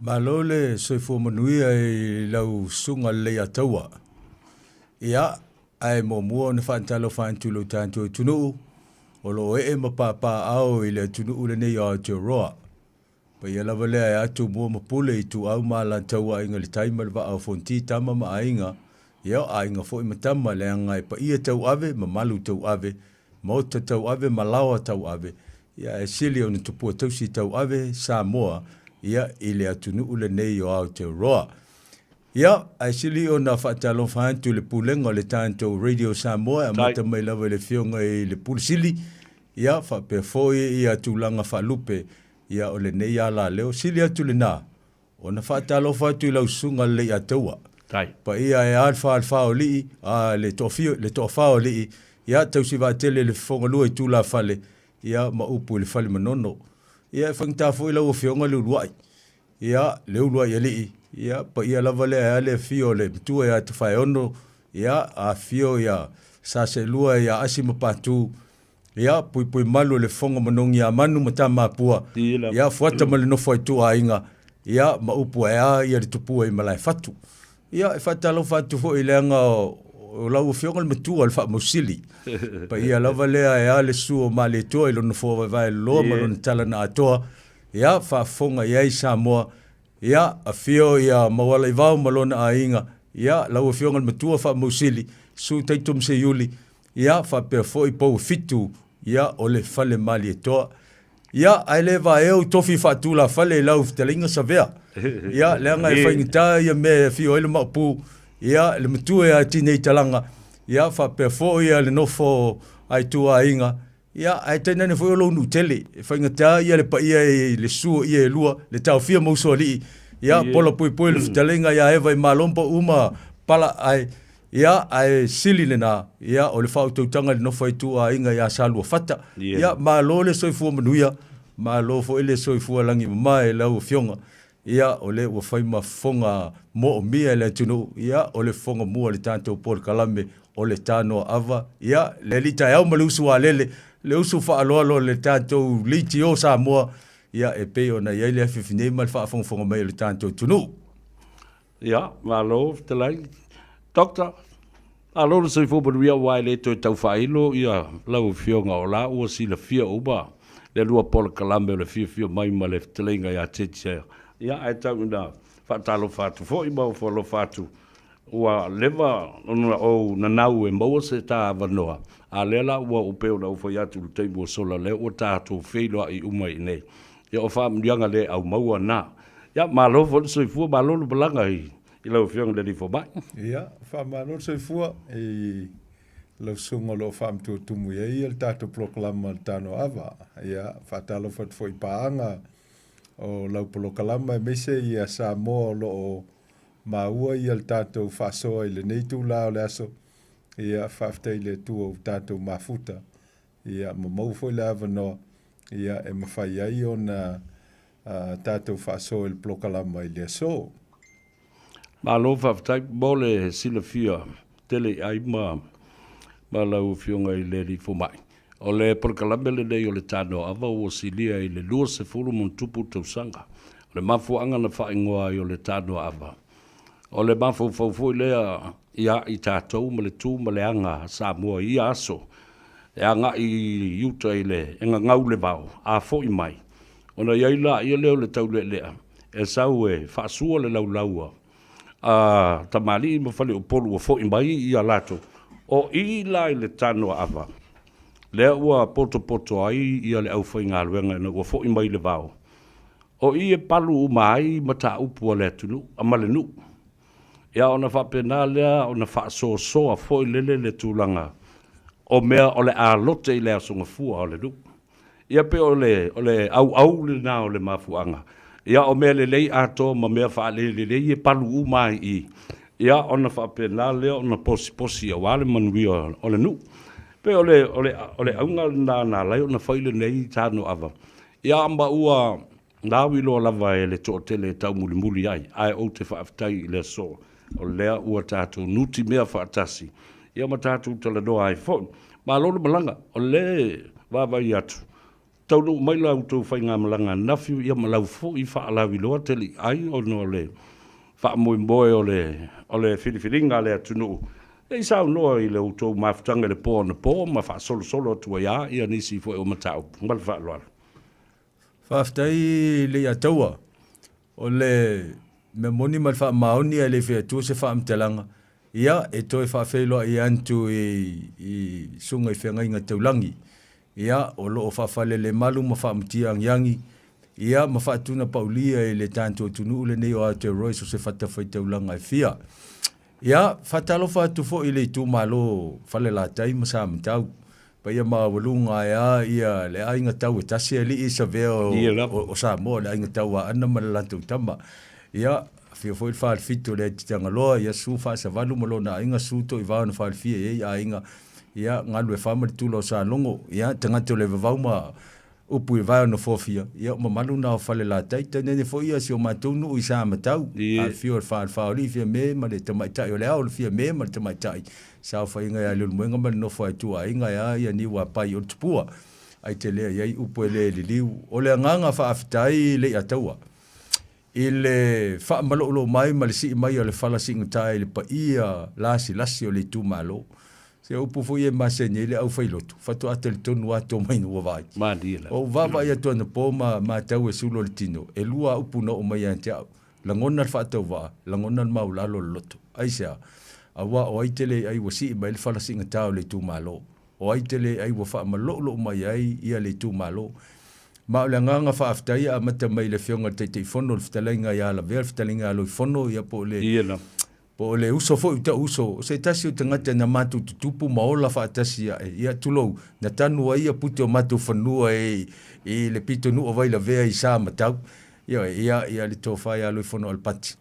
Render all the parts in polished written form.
Malo le soifua manuia i lau Susuga i le Leiataua. Ia, ae muamua ona faatalofa atu i lo tatou atunuu o lo o ee ma papaaao i le atunuu lenei o Aotearoa. Paia lava lea e a Tumua ma Pule, Ituau ma Alataua, Aiga i le Tai ma le Vaa o Fonoti, Tama ma Aiga, ia o Aiga foi ma Tama, leaga e paia tauave, mamalu tauave, maota tauave ma laoa tauave, ia ae sili ona tupua tausi tauave Samoa, ia, i le atunuu lenei o Aotearoa. Ia, ae sili ona faatalofa atu i le Pulega o le tatou Radio Samoa e amata mai lava i le Afioga i le Pule Sili, ia, faapea foi ia tulaga faalupe, ia, o lenei alaleo. Sili atu lena, ona faatalofa atu i lau Susuga Leiataua. Paia e a le falefa o alii, a le toafia, le toafa o alii, ia, tausivaatele i le fofogalua i tulafale, ia, ma upu i le fale manono. Ia, e faigata foi lau Afioga le uluai. Ia, le uluai alii, ia, paia lava lea e a le afio o le matua ia Tafaeono, ia, afifio ia Saselua ia Asi ma Patu, ia, Puipuimalu o le fofoga manogi ia Manu ma Tamapua, ia, Fuata ma le nofo a ituaiga, ia, ma upu ae a ia le tupua i Malaefatu. Ia, e faatalofa atu foi leaga o lau Afioga le matua o le Faamausili. Paia lava lea e a le susu o Malietoa i lona nofoa vaevae loloa ma lona tala na atoa. Ia, faafofoga i ai Samoa. Ia, afio ia Maualaivao ma lona aiga. Ia, lau Afioga le matua Faamausili, susu Taito ma Seiuli. Ia, faapea foi pou e fitu, ia, o le Fale Malietoa. Ia, ae le vaea ou tofi faatulafale i lau fetalaiga Savea. Ia, leaga e faigata ia mea e afio ai le Maopu, ia, le matua ia Tineitalaga, ia, faapea foi ia le nofo a ituaiga, ia, ae tainane foi o lou nuu tele. E faigata ia le paia i le susu o ia e lua, le taofia ma Usoalii, ia, Polapoipoi le fetalaiga ia Eva i Malo ma Pau ma Pala, ae Ia, ae sili lena, ia, o le faautautaga i le nofo a ituaiga ia Saluafata. Ia, malo le soifua manuia, malo foi le soifua lagimama e lau Afioga. Ia, o lea ua fai ma fofoga moomia e le atunuu, ia, o le fofoga mua o le tatou polokalame o le Tanoa Ava. Ia, le alii taeao ma le usu alele, le usu faaaloalo o le tatou Leitio Samoa, ia, e pei ona i ai le afiafi nei ma le faafogafoga mai a le tatou atunuu. Ia, malo fetalai. Doctor, malo le soifua manuia aua e le toe tau faailo ia lau Afioga o la ua silafia uma le lua polokalame o le fiafia mai ma le fetalaiga ia Tetia. Ia, ae tau ina faatalofa atu foi ma ofo alofa atu ua leva ona ou nanau e maua se ta avanoa, a lea la ua ou pei ona ou fai atu i le taimi ua sola, lea ua tatou feiloai uma i inei. Ia o faamanuiaga le aumaua na. Ia, malo foi le soifua, malo le malaga i lau Afioga i le Alii Fomai. Ia, faamalo le soifua i lau susuga o lo o faamatuatumu i ai le tatou polokalama o le Tano Ava. Ia, faatalofa atu foi i paaga o lau polokalama aemaise ia Samoa o lo o maua ia le tatou faasoa i lenei itula o le aso. Ia, faafetai i le Atua ua tatou mafuta Ia, ma maua foi le avanoa ia, e mafai ai ona tatou faasoa i le polokalama i le aso. Malo faafetai mo le silafia tele i ai ma ma lau Afioga i le Alii Fomai. O le polokalame lenei o le Tanoa-ava ua silia i le 20 ma tausaga. O le mafuaaga na faaigoa ai o le Tanoa-ava, o le mafaufau foi lea ia i tatou ma le tu ma le aga a Samoa i ia aso e agai i uta i le e gagau le vao, a foi mai, ona i ai laia lea o le taulealea e sau e faasua le laulau a tamalii ma faleupolu ua foi mai ia latou. O i la i le Tanoaava lea ua potopoto ai ia le aufaigaluega ina ua foi mai le vao, o i e palu uma ai mataupu a le atunuu ma le nuu. Ia ona faapena lea ona faasoasoa foi lele le tulaga o mea o le a lote i le Aso Gafua o le nuu. Ia pei o le, o le auau lena o le mafuaaga. Ia o mea lelei atoa ma mea faalelelei e palu uma ai i i. Ia ona faapena lea ona posiposi aua le manuia o le nuu. Pei o le, o le, o le auga lena na ala ai ona fai lenei tanoava. Ia ma ua Nau iloa lava e le toatele e taumulimuli ai, ae ou te faafetai i le aso o lea ua tatou nutimea faatasi, ia ma tatou talanoa ai foi. Malo le malaga, o le vaavaai atu, Taunuu mai la outou faigamalaga ananafi ia ma lau foi faalauiloa teliai ona o le faamoemoe o le o le filifiliga a le atunuu se i saunoa i le outou mafutaga i le po anapo ma faasolosolo atu ai a ia nisi foi o mataupu. Ma le faaaloalo. Faafetai Leiataua. O le mea moni ma le faamaoni ae le i fai atua se faamatalaga, ia, e toe faafeiloai atu i susuga i feagaiga taulagi, ia, o lo o faafalelemalu ma faamatia agiagi, ia, ma faatunapaulia i le tatou atunuu lenei o Aotearoa i so o se fatafaitaulaga e fia. Ia, faatalofa atu foi i le itumalo o Falelatai ma Samatau, paia maualuga ae a ia le aiga tau e tasi alii savea o Samoa, le aiga tau Aana ma le latou tama. Ia, afio foi le falefitu o Leatitagaloa, ia susu Faasavalu ma lona aiga, susu Toivao na falefia i ai aiga, ia, Galuefa ma le tula o Salogo, ia, tagata o le vavau ma Upu i vae o Nofofia, ia o mamalu na o Falelatai, tainane foi ia si o matou nuu i Samatau, afifio o le Falefaolii Fiame ma le Tamaitai o le Ao o le Fiame ma le Tamaitai, saofaiga ia Leulumoega ma le nofo a ituaiga e a ia Niuapai o le Tupua, ai telea i ai upu e le liliu. O le agaga faafetai Leiataua i le faamaloulou mai ma le sii mai o le fala siigata i le paia lasilasi o le itumalo. Se upu foi e masani ai le aufailotu, faatoa talitonu lava Tomaina ua vaai. Malie lava. Ou vaavaai atu anapo ma matau e sulu o le tino, e lua lava upu na oo mai ia te au, lagona le faatauvaa, lagona le maulalo o le loto. Aisea? Aua o ai tele ai ua sii mai le fala siigata o le itumalo. O ai tele ai ua faamaloulou mai ai ia le itumalo. Ma o le agaga faafetai e amata mai i le Afioga i le Taitaifono, le Fetalaiga ia Lavea, le Fetalaiga ia Loifono, ia po o le, po o le uso foi o ta'u uso, o se tasi o tagata na matou tutupu ma ola faatasi a'e, ia tulou, na tanu ai ia pute o matou fanua i, i le pitonuu o Vailavea i Samatau, ioe, ia, ia le Tofa ia Loifono Alapati.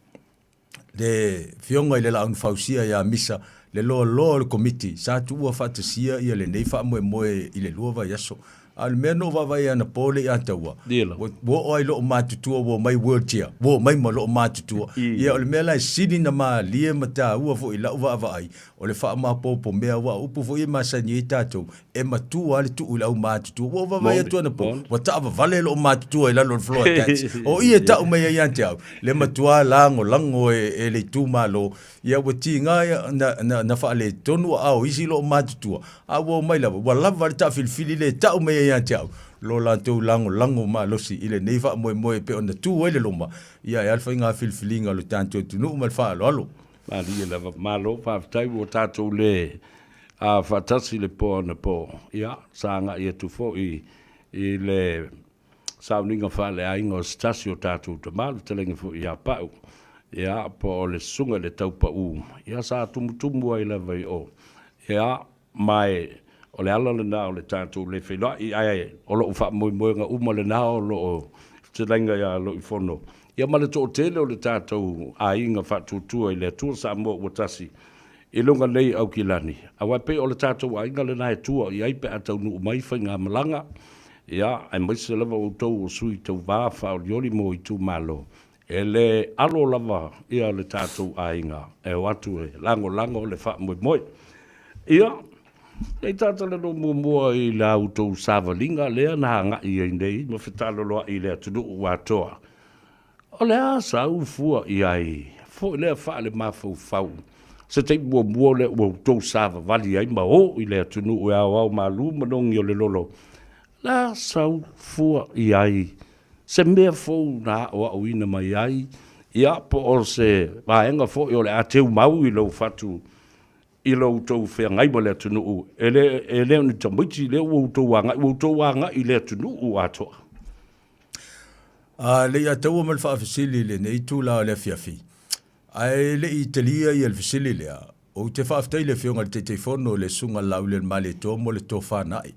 le Afioga i le Laaunu Fausia ia Misa, le loaloa o le Komiti, sa tuua faatasia ia lenei faamoemoe i le 2 vaiaso. A o le mea na ou vaavaai anapo le i Ataua, ua oo lava i loo matutua ua omai wheelchair, ua omai ma loo matutua. Ia o le mea la e sili na malie ma taua foi i lau vaavaai, o le faamaopoopo mea, aua o upu foi ia e masani ai tatou, e matua lava le tuu i le aumatutua. Ua ou vaavaai atu anapo, ua taavavale lou matutua i lalo o le floor tax. O i e tau mai ai ia te au, le matua lagolago e le itumalo. Ia ua tiga na faaletonu aao o isi lou matutua, a ua omai lava, ua lava le taafilifili lea e tau mai ai ia te au, lo latou lagolago malosi i lenei faamoemoe e pei ona tu ai le loma, ia e a le faiga filifiliga o le tatou atunuu ma le faaaloalo. Malie lava, malo faafetai ua tatou le A faatasi le po anapo, ia, sa agai atu foi i le sauniga faaleaiga o se tasi o tatou tama, le fetalaiga foi ia Pau, ia, po o le Susuga i le Taupau, ia, sa tumutumu ai lava i o. Ia, ma e, o le ala lena o le tatou le feiloai, ae o lou faamoemoega uma lena o lo o fetalaiga ia Loifono, ia ma le toatele o le tatou aiga faatuatua i le Atua Samoa ua tasi, I luga nei Aukilani, aua e pei o le tatou aiga lena e tua i ai pe a taunuu mai faigamalaga, ia, aemaise lava outou o sui tauva faaolioli mo itumalo, e le alo lava ia le tatou aiga e o atu e lagolago le faamoemoe. Ia, se i tatalanoa muamua i la outou savaliga lea na agai ai nei ma fetalaloai i le atunuu atoa. O le a sau fua i ai foi lea faalemafaufau se taimi muamua lea ua outou savavali ai ma o i le atunuu e aoao malu manogi o le lolo, le a sau fua i ai se mea fou na aoaoina mai ai, ia, po o se vaega foi o le a teumau i lou fatu i lo outou feagai ma le atunuu, e le, e le o ni tamaiti lea ua outou agai, ua outou agai i le atunuu atoa. A le i ataua ma le faafesili i lenei itula o le afiafi, ae le i talia ia le fesili lea, ou te faafetai i le Afioga i le Taitaifono le Susuga Laaulialemalietoa mo le tofa na a'i,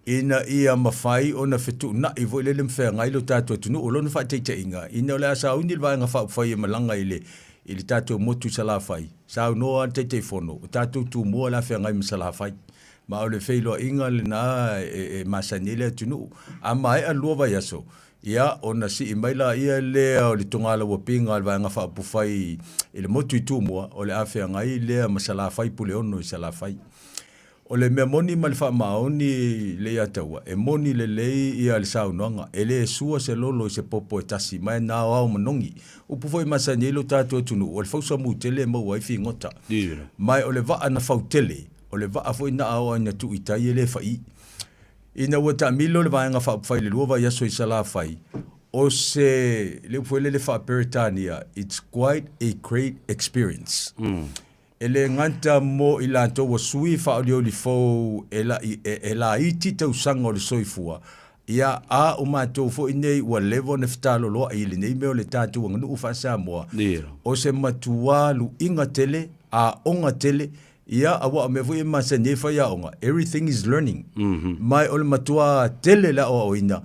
ina ia mafai ona fetuunai foi lele ma feagai lo tatou atunuu. O lona faataitaiga, ina o le a sauni le Vaega Faaupufai e malaga i le i le tatou motu i Salafai, saunoa lava le Taitaifono, o tatou Tumua o le a feagai ma Salafai. Ma o le feiloaiga lena e masani ai le atunuu. A maea le 2 vaiaso, ia ona sii mai laia lea o le togalauapiga a le Vaega Faaupufai i le motu i Tumua, o le a feagai lea ma Salafai Puleono i Salafai. O le mea moni ma le faamaoni Leiataua, e moni lelei ia le saunoaga, e le sua se lolo i se popo e tasi, ma e na aoao manogi. Upu foi e masani ai lo tatou atunuu, o le fausa mu tele e maua ai figota. Ma o le vaa na fau tele, o le vaa foi na aoa ina tuu i tai e le fa'i. Ina ua taamilo le Vaega Faaupufai i le 2 vaiaso i Salafai, o se, le upu foi lele faa-Peretania, it's quite a great experience. E le gata mo i latou ua sui faaolioli fou e e laiti tausaga o le soifua, ia a o matou foi nei ua leva ona fetaloloa'i i lenei mea o le tatou aganuu faa-Samoa, o se matuā luiga tele, aoga tele, ia aua o mea foi e masani ai faiaoga, everything is learning. Ma o le matuā tele le aoaoina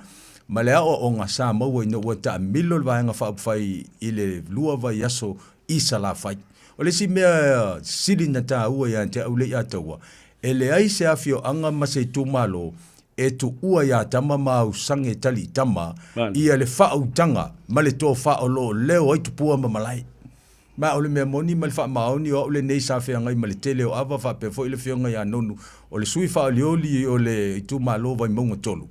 ma le aoaoga sa maua ina ua taamilo le Vaega Faaupufai i le 2 vaiaso i Salafai. O le isi mea sili na taua ia te au Leiataua, e leai se afioaga ma se itumalo e tuua iā tama ma ausage tali tama ia le faautaga ma le tofa o lo o leo ai tupua ma malae. Ma o le mea moni ma le faamaoni o au lenei sa feagai ma le tele o ava faapea foi le afioga ia Nonu o le sui faaolioli o le itumalo Vaimauga 3.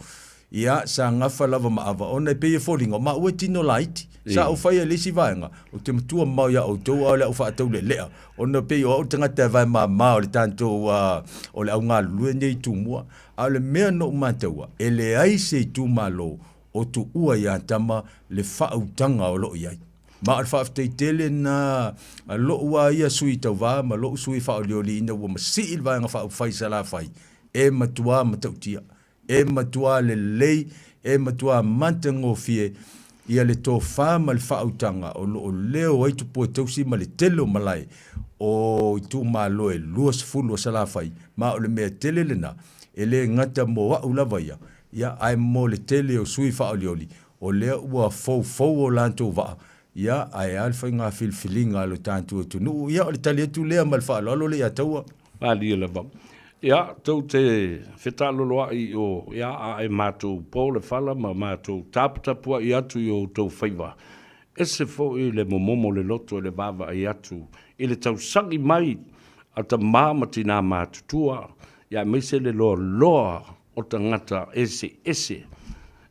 Ia, sa gafa lava ma ava, ona e pei e foliga, o maua e tino laiti. Sa ou faia i le isi vaega, ou te matua mamao iā outou a o le au faataulelea, ona pei o au le tagata e vae mama o le tatou, o le au galulue nei i Tumua. A o le mea na ou mataua, e leai se itumalo o tuua iā tama le faautaga o lo o i ai. Ma o le faafetai tele lena a lou lava ia sui tauva ma lou sui faaolioli ina ua masii le Vaega Faaupufai i Salafai, e matua matautia. E matua lelei, e matua matagofie ia le tofa ma le faautaga o lo o leo ai tupua tausi ma le tele o malae o itumalo e 20 o Salafai, ma o le mea tele lena, e le gata mo au lava ia, ia ae mo le tele o sui faaolioli o lea ua foufou o latou vaa, ia ae a le faiga filifiliga a lo tatou atunuu. Ia o le tali atu lea ma le faaaloalo Leiataua. Malie lava. Ia, tou te fetaaloloai i o, ia, a e matou po le fala ma matou taputapuai atu i o outou faiva. Ese foi le momomo o le loto i le vaavaai atu i le tausagi mai a tamā ma tinā matutua, ia aemaise le loaloa o tagata eseese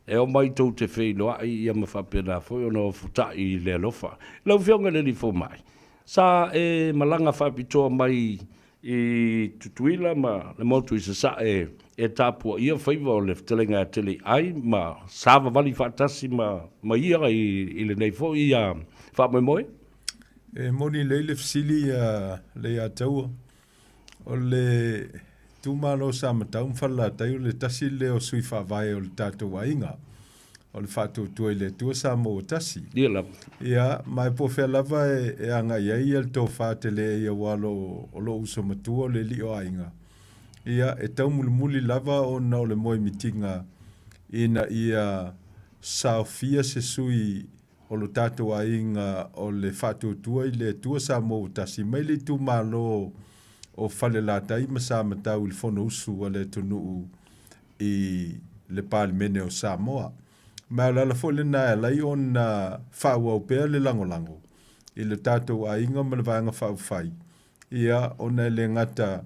e omai tou te feiloai ia ma faapena foi ona ofotai i le alofa. Lau Afioga i le Alii Fomai, Sa e malaga faapitoa mai i Tutuila ma le motu i Sasae e tapuaia faiva o le fetalaiga ia Teleiai ma savavali faatasi ma ma ia i lenei foi faamoemoe? E moni lelei le fesili ia Leiataua. O le itumalo o Samatau ma Falelatai o le tasi lea o sui faavae o le tatou aiga. O le faatuatua i le Atua Samoa ua tasi. Ia lava. Ia, ma e po o fea lava e, e agai ai ia le tofa tele ia aua o lo, o lou uso matua o le alii o aiga. Ia, e taumulimuli lava ona o le moemitiga ina ia saofia se sui o lo tatou aiga o le faatuatua i le Atua Samoa ua tasi mai le itumalo o Falelatai ma Samatau i le Fonousu a le atunuu i le Palemene o Samoa. Ma o le ala foi lena e ala ai ona faaauau pea le lagolago i le tatou aiga ma le Vaega Faaupufai, ia, ona e le gata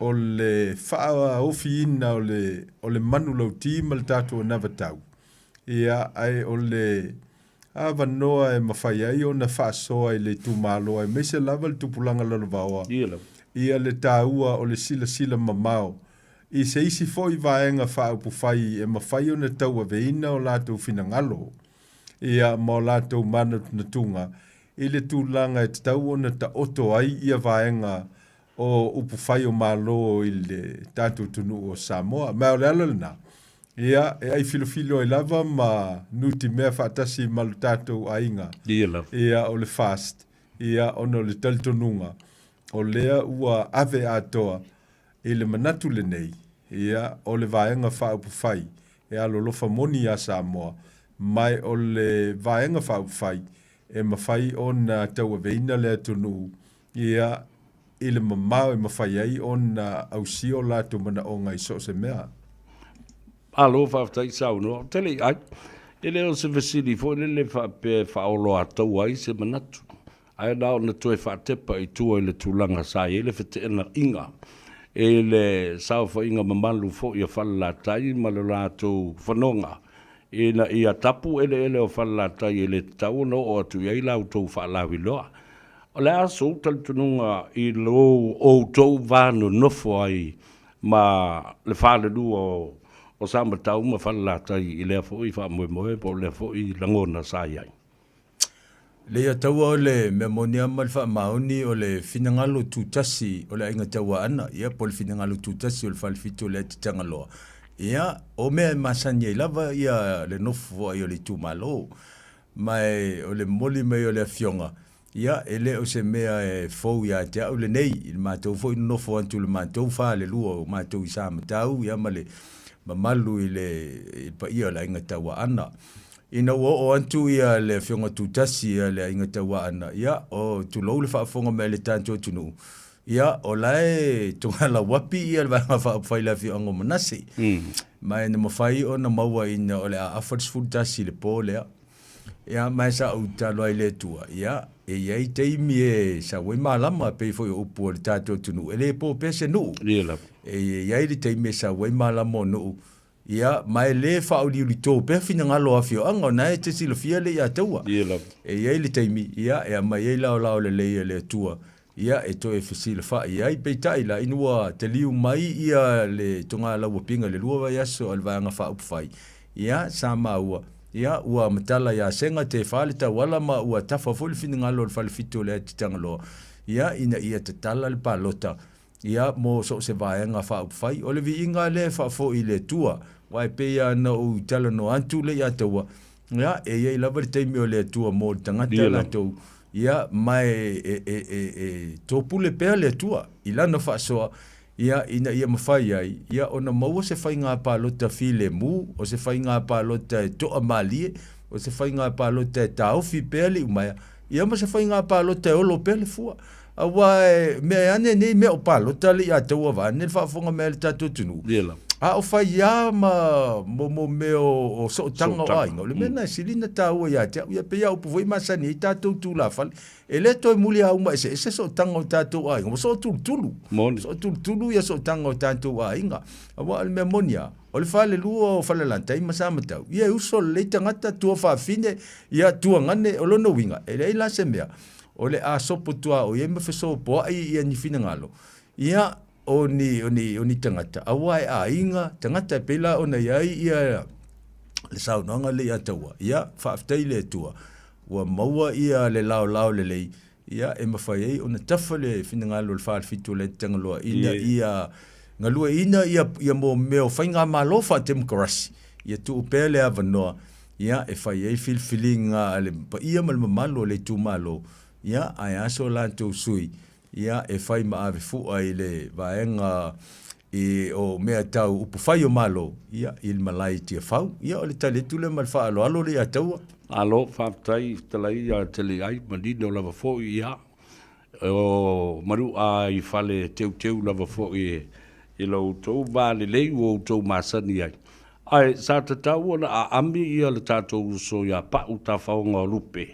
o le faaofiina o le, o le manulauti ma le tatou anavatau, ia, ae o le avanoa e mafai ai ona faasoa i le itumalo aemaise lava le tupulaga lalovaoa, ia le taua o le silasila mamao i se isi foi vaega faaupufai e mafai ona tauaveina o latou finagalo ia ma o latou manatunatuga i le tulaga e tatau ona taoto ai ia vaega o upufai o Malo i le tatou atunuu o Samoa. Ma o le ala lena, ia, e ai filofilo ai lava ma nutimea faatasi ma lo tatou aiga, ia, o le FAST, ia, ona o le talitonuga, o lea ua ave atoa i le manatu lenei, ia, o le Vaega Faaupufai e alolofa moni iā Samoa, ma o le Vaega Faaupufai e mafai ona tauaveina le atunuu, ia, i le mamao e mafai ai ona ausia o latou manaoga i so o se mea. Malo faafetai saunoa. Ou te le i ai, e le o se fesili foi lele faapea e faaoloataua ai se manatu, ae na ona toe faatepa i tua i le tulaga sa i ai le feteenaiga. i le saofaiga mamalu foi a Falelatai ma le latou fanoga ina ia tapu eleele o Falelatai e le tatau ona oo atu i ai la outou faalauiloa. O le a sou talitonuga i lo outou va nonofo ai ma le falelua o Samatau ma Falelatai i lea foi faamoemoe po o lea foi lagona sa i ai? Leiataua o le mea moni lava ma le faamaoni o le finagalo tutasi o le Aiga Tauaana, ia po o le finagalo tutasi o le Falefitu o le Atitagaloa, ia, o mea e masani ai lava ia le nofoai o le itumalo. Ma o le momoli mai o le Afioga, ia, e le o se mea e fou ia te au lenei, i le matou foi nonofo atu i le matou falelua o matou i Samatau, ia ma le mamalu i le paia o le Aiga Tauaana. Ina ua oo atu ia le Afioga Tutasi a le Aiga Tauaana, ia, o, tulou le faafofoga mai a le tatou atunuu, ia, o la e togalauapi ia le Vaega Faaupufai i le afioaga o Manase. Ma e na mafai ona maua ina o le a afa le 11 i le po lea. Ia, ma e sa ou tatalo ai i le Atua, ia, e i ai taimi e sau ai malama, e pei foi o upu a le tatou atunuu, e le po pea se nuu. E i ai le taimi e sau ai malama o nuu, Ia, ma e le faauliulito pea finagalo o afioaga, o na e te silafia le Iataua. Ia lava. E i ai le taimi, ia, e aumai ai laolao lelei a le Atua, ia, e toe fesilafai ai. Peitai la, ina ua taliu mai ia le togalauapiga i le 2 vaiaso a le Vaega Faaupufai, ia, sa maua, ia, ua matala ia Sega tefa le tauala ma ua tafa foi le finagalo o le Falefitu o le Atitagaloa, ia, ina ia tatala le palota Ia, mo so o se vaega faaupufai. O le viiga lea e faafoi i le Atua, aua e pei lava ona ou talanoa atu le ia taua, ia, e i ai lava le taimi o le Atua mo le tagata latou, ia, ma e, e, e, e, e topule pea le Atua i lana faasoa, ia, ina ia mafai ai, ia, ona maua se faiga palota filemu, o se faiga palota e toamalie, o se faiga palota e taofi pea le iumaea, ia ma se faiga palota e olo pea le fua. Aua e mea ane nei mea o palota le ia taua vaeane le faafofoga mai a le tatou atunuu. Ia lava. A o fai lava ma mo mo mea o sootaga o aiga, o le mea lena e sili ona taua ia te au. Ia pei lava o upu foi masani ai tatou tulafale, e le toe muliauma eseese sootaga o tatou aiga, ua sootulutulu. Moni. Sootulutulu ia sootaga o tatou aiga. Aua o le mea moni lava, o le falelua o Falelatai ma Samatau, ia e uso lelei tagata, tuafafine, ia tuagane, o lona uiga, e leai la se mea o le a sopo tuaoi ai ma fesopoai ia ni finagalo, ia, o ni, o ni, o ni tagata, aua e aiga tagata e pei la ona i ai ia le saunoaga lea ia Taua, ia, faafetai i le Atua, ua maua ia le laolao lelei, ia, e mafai ai ona tafa le finagalo o le Falefitu o le Aitutagaloa ina ia galueaiina ia, ia mo mea o faigamalo faatemokarasi, ia tuu pea le avanoa ia, e fai ai filifiliga a le paia ma le mamalu o le itumalo, ia, ae a so latou sui, ia, e fai ma ave fua i le vaega i, o mea tau upufai o Malo, ia, i le malae i Tiafau. Ia, o le tali atu lea ma le faaaloalo le ia Taua. Malo, faafetai fetalai ia Teliai, manino lava foi, ia, O Manu'a i fale teuteu lava foi i lo outou va lelei ua outou masani ai. Ae sa tatau ona aami ia le tatou uso ia Pa'u Tafaoga o Lupe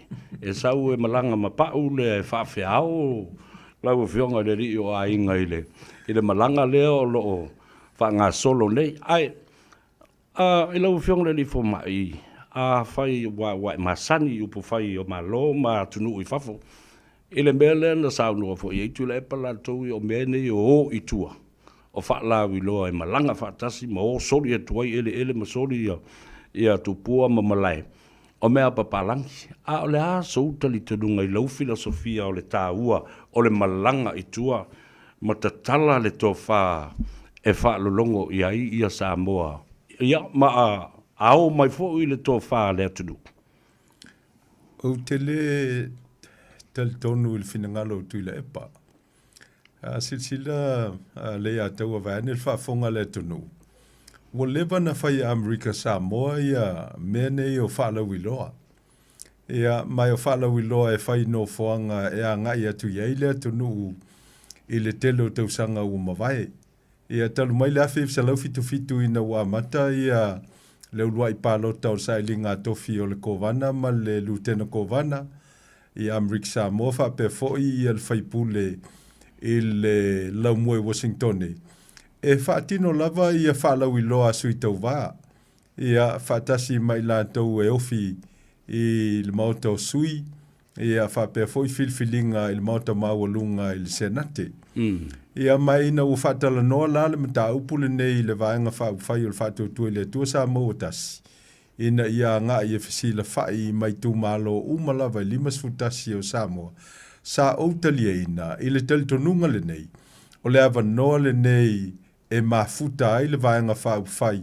e sau e malaga ma Pa'u le faafeao lau Afioga i le Alii o Aiga i le i le malaga lea o lo o faagasolo nei. Ae A, i lau Afioga i le Alii Fomai, afai ua, ua e masani i upufai o Malo ma atunuu i fafo, i le mea lea na saunoa foi i ai Tuilaepa latou ia o mea nei e o i tua, o faalauiloa e malaga faatasi ma o soli atu ai eleele ma soli ia, ia tupua ma malae, o mea a papalagi. A o le a sou talitonuga i lau filosofia o le taua o le malaga i tua ma tatala le tofa e faalologo i ai ia Samoa, ia, ma ao mai foi le tofa a le atunuu. Ou te lē talitonu i le finagalo o Tuilaepa. A silasila Leiataua vaeane le faafofoga a le atunuu, ua leva ona fai e Amerika Samoa ia mea nei o faalauiloa. Ia, ma e faalauiloa e fai nofoaga e agai atu i ai le atunuu i le tele o tausaga ua mavae. Ia, talu mai le 1977 ina ua amata ia le uluai palota o le sailiga a tofi o le Kovana ma le Lutena Kovana i Amerika Samoa faapea foi ia le faipule i le laumua i Uasingitone, e faatino lava ia faalauiloa a sui tauva, ia, faatasi ma i latou e ofi i le Maota o Sui, ia, faapea foi filifiliga i le Maota Maualuga i le Senate. Ia, ma ina ua faatalanoa la le mataupu lenei i le Vaega Faaupufai o le Faatuatua i le Atua Samoa ua Tasi, ina ia agai e fesilafai ma itumalo uma lava e 51 o Samoa, sa ou taliaina i le talitonuga lenei, o le avanoa lenei e mafuta ai le Vaega Faaupufai,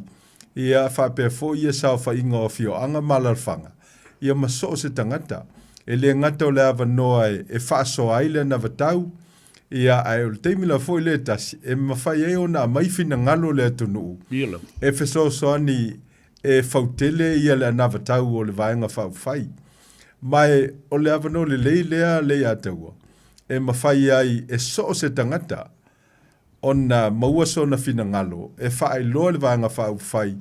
ia faapea foi ia saofaiga o afioaga ma alalafaga, ia ma so o se tagata. E le gata o le avanoa e faasoa ai le anavatau, ia ae o le taimi lava foi lea e tasi e mafai ai ona aumai finagalo o le atunuu e fesoasoani e fautele ia le anavatau o le Vaega Faaupufai. Ma e o le avanoa lelei lea Leiataua e mafai ai e so o se tagata ona maua sona finagalo e faailoa i le Vaega Faaupufai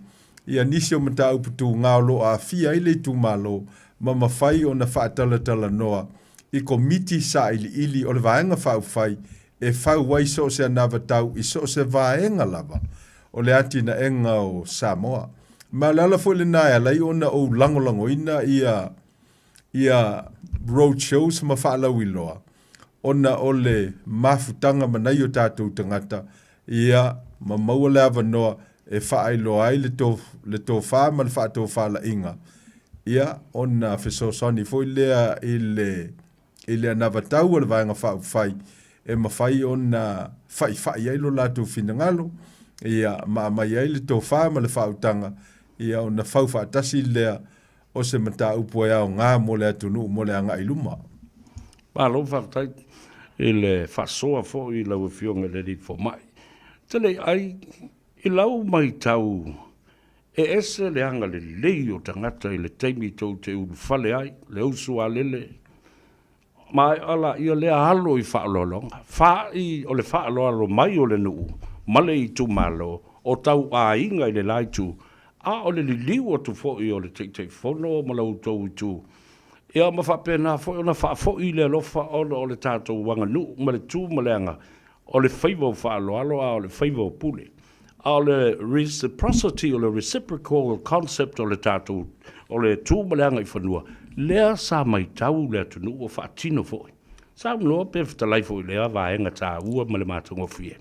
ia nisi o mataupu tuga o lo o aafia ai le itumalo ma mafai ona faatalatalanoa i Komiti Sailiili o le Vaega Faaupufai e fau ai so o se anavatau i so o se vaega lava o le atinaega o Samoa. Ma o le ala foi lena e ala ai ona ou lagolagoina ia ia road shows ma faalauiloa ona o le mafutaga ma nai o tatou tagata, ia, ma maua le avanoa e faailoa ai le to, le tofa ma le faatofalaiga, ia, ona fesoasoani foi lea i le, i le anavatau a le Vaega Faaupufai e mafai ona faifai ai lo latou finagalo, ia, ma aumai ai le tofa ma le faautaga, ia, ona fau faatasi lea o se mataupu e aoga mo le atunuu mo le agai i luma. Malo faafetai i le faasoa foi i lau Afioga i le Alii Fomai. Tele ai i lau matau e ese le agalelei o tagata i le taimi tou te ulufale ai, le usualele, Maea laia lea alo i faaaloaloga, faai o le faaaloalo mai o le nuu ma le itumalo o tau aiga i le la itu, a o le liliu atu foi o le Taitaifono ma la outou itu, ia ma faapena foi ona faafoi le alofa ona o le tatou aganuu ma le tu ma le aga o le faiva o faaaloalo a o le faiva o pule. A o le reciprocity o le reciprocal concept o le tatou, o le tu ma le agaifanua, lea sa maitau le atunuu o faatino foi. Saunoa pe fetalai foi i lea vaega taua ma le matagofie.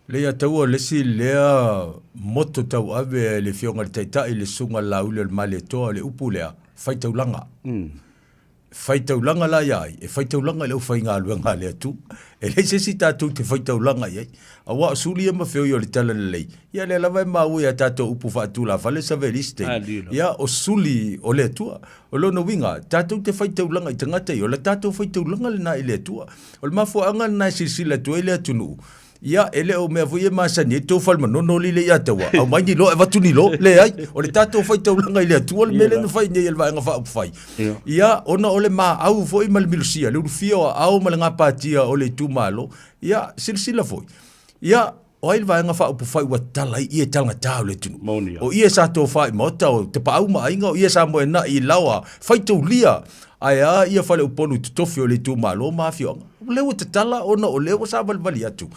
Leiataua o le isi lea moto tauave a le Afioga i le Taitai, le Susuga Laauli o le Malietoa, o le upu lea, faitaulaga. Faitaulaga la ia ai? E faitaulaga i le aufaigaluega a le Atua. E leai se isi tatou te faitaulaga i ai. Aua o suli ia ma feoi o le talalelei, ia lea lava e maua i a tatou upu faatulafale saveliste, ia o suli o le Atua. O lona uiga, tatou te faitaulaga i tagata ia, o le tatou faitaulaga lena i le Atua. O le mafuaaga lena e silasila atu ai le atunuu, Ia, e le o mea foi e masani ai tou falemanono alii ia taua, aumai ni loa e avatu ni loa. Leai, o le tatou faitaulaga i le Atua le mea lea na fai nei e le Vaega Faaupufai. Ia, ona o le maau foi ma le milosia, le ulufia o aao ma le gapatia o le itumalo. Ia, silasila foi, ia, o ai le Vaega Faaupufai ua tatala ai ie talagata o le atunuu? O ie sa tofa i maota o Tapaau ma Aiga, o ie sa moenai i laoa faitaulia, ae a ia faleupolu i totofi o le itumalo ma afioaga. O lea ua tatala ona o lea ua savalivali atu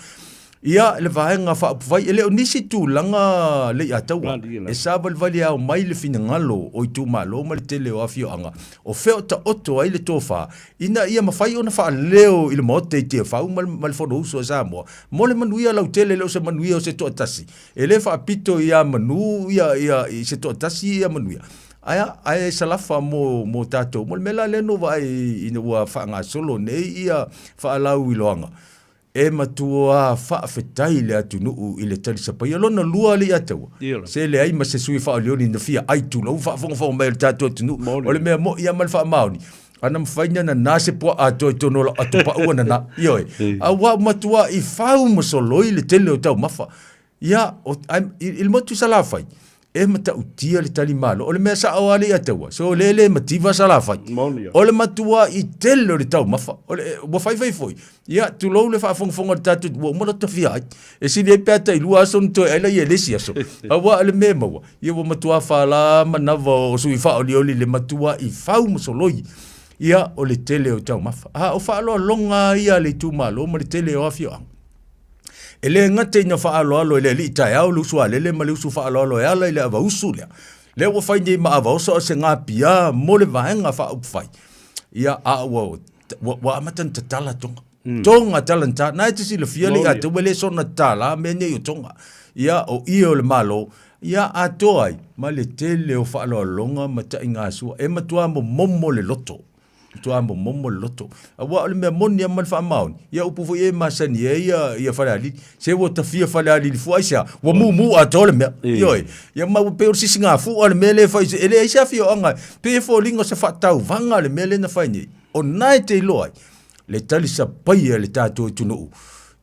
ia le Vaega Faaupufai. E le o nisi tulaga Leiataua e savalivali ao mai le finagalo o itumalo ma le tele o afioaga o fea o taoto ai le tofa ina ia mafai ona faaleo i le Maota i Tiafau ma le Fonousu a Samoa mo le manuia lautele. E le o se manuia o se toatasi, e le faapito ia manu ia i se toatasi ia manuia. Ae a? Ae salafa mo, mo tatou. Mo le mea la lea na ou vaai ina ua faagasolo nei ia faalauiloaga, e matuā faafetai le atunuu i le talisapaia. Lona lua alii Ataua, se leai ma se sui faaolioli na fia ai tulou faafogafoga mai a le tatou atunuu. O le mea moi lava ma le faamaoni, ana mafai ona nana se puaa atoa i totonu o lau atopau ua nana. Ioe. Aua ua matuai fau ma soloi le tele o taumafa. Ia, o, ai, i, i le motu Salafai, e matautia le tali malo. O le mea sao lava ia taua, so le le mativa Salafai. Moni. O le matua i tele o le taumafa. O le, ua faifai foi. Ia, tulou le faafogafoga o le tatou, ua uma lota fia ai. E sili ai pe a tai lua aso ona toe ai laia i le isi aso. Aua o le mea e maua, ia ua matua fala manava o sui faaolioli le matua i fau ma soloi. Ia, o le tele o taumafa. A o faaaloaloga ia a le itumalo ma le tele o afioaga. E le gata ina faaaloalo i le alii taeao le uso a lele ma le uso faaaloalo e ala i le avausu lea, lea ua fai nei ma avaoso a o se gapiā mo le Vaega Faaupufai, ia, a ua, ua, ua amata ona tatala Tonga. Mm. Tonga talanta, na e te silafia le ia e le sona tatala mea nei o Tonga. Ia, o ie o le Malo, ia atoa ai ma le tele o faaaloaloga ma taigasua e matua momomo le loto. Matua momomo le loto. Aua o le mea moni lava ma le faamaoni, ia upu foi ia e masani ai ia, ia Falealili. Se ua tafia Falealili fua aisea? Ua mumu atoa le mea. Ioe. Ia ma ua pei o le sisigafu'a le mea lea e fai, e leai se afioaga, pei e foliga o se faatauvaga le mea lea na fai nei. O na e te iloa ai le talisapaia e le tatou atunuu,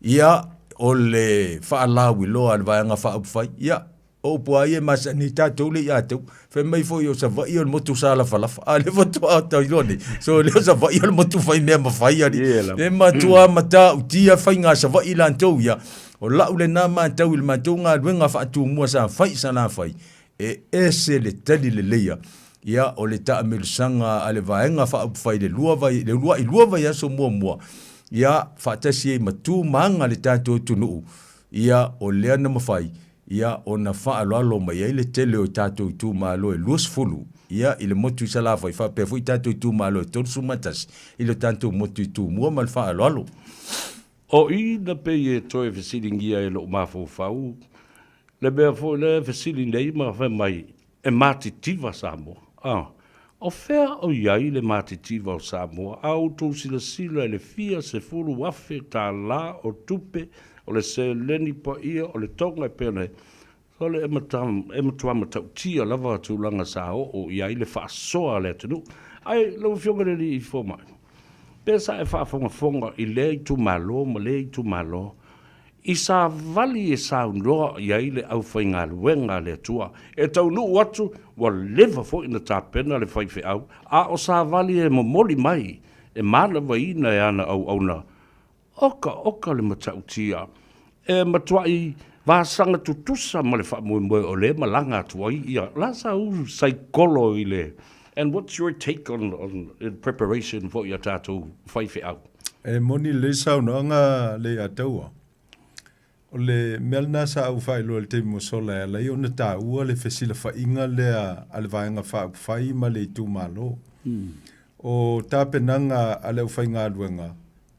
ia o le faalauiloa a le Vaega Faaupufai, ia O upu lava ia e masani ai tatou le ia te au. Fai mai foi o Savaii o le motu salafalafa, a o lea faatoa ta iloa nei, so lea o Savaii o le motu fai mea mafai alii. Ie lava. E matua matautia faiga Savaii latou ia. O lau lena matau i le matou galuega faatumua sa fai i Salafai, e ese le tali leleia ia o le taamelusaga a le Vaega Faaupufai i le lua vai, le uluai lua vaiaso muamua, ia faatasi ai ma tu ma aga le tatou atunuu, ia o lea na mafai ia ona faaaloalo mai ai le tele o tatou itumalo e 20 ia i le motu i Salafai faapea foi tatou itumalo e 31 i le tatou motu i Tumua ma le faaaloalo. O i na pei e toe fesiligia e lou mafaufau le mea foi lea e fesili nei ma fai mai e matitiva Samoa. A, o fea o i ai le matitiva o Samoa? A outou silasila i le fia 10,000 tālā o tupe o le seleni paia o le Tonga e pei ona sole e e matua matautia lava tulaga sa oo i ai le faasoa a le atunuu. Ae lau Afioga i le Alii Fomai, pe sa e faafogafoga i lea itumalo ma lea itumalo i savali e saunoa i ai le aufaigaluega a le Atua, e taunuu atu ua leva foi ona tapena le faifeau, a o savali e momoli mai e manavaina e ana auauna. Oka oka le matautia e matuai vasaga tutusa ma le faamoemoe o lea e malaga atu ai ia la sa u saikolo i le And what's your take on, on in preparation for ia tatou faifeau? E moni lelei saunoaga Leiataua. O le mea lena sa ou faailoa i le taimi ua sola e ala ai ona taua le fesilafaiga lea a le Vaega Faaupufai ma le itumalo. O tapenaga a le aufaigaluega,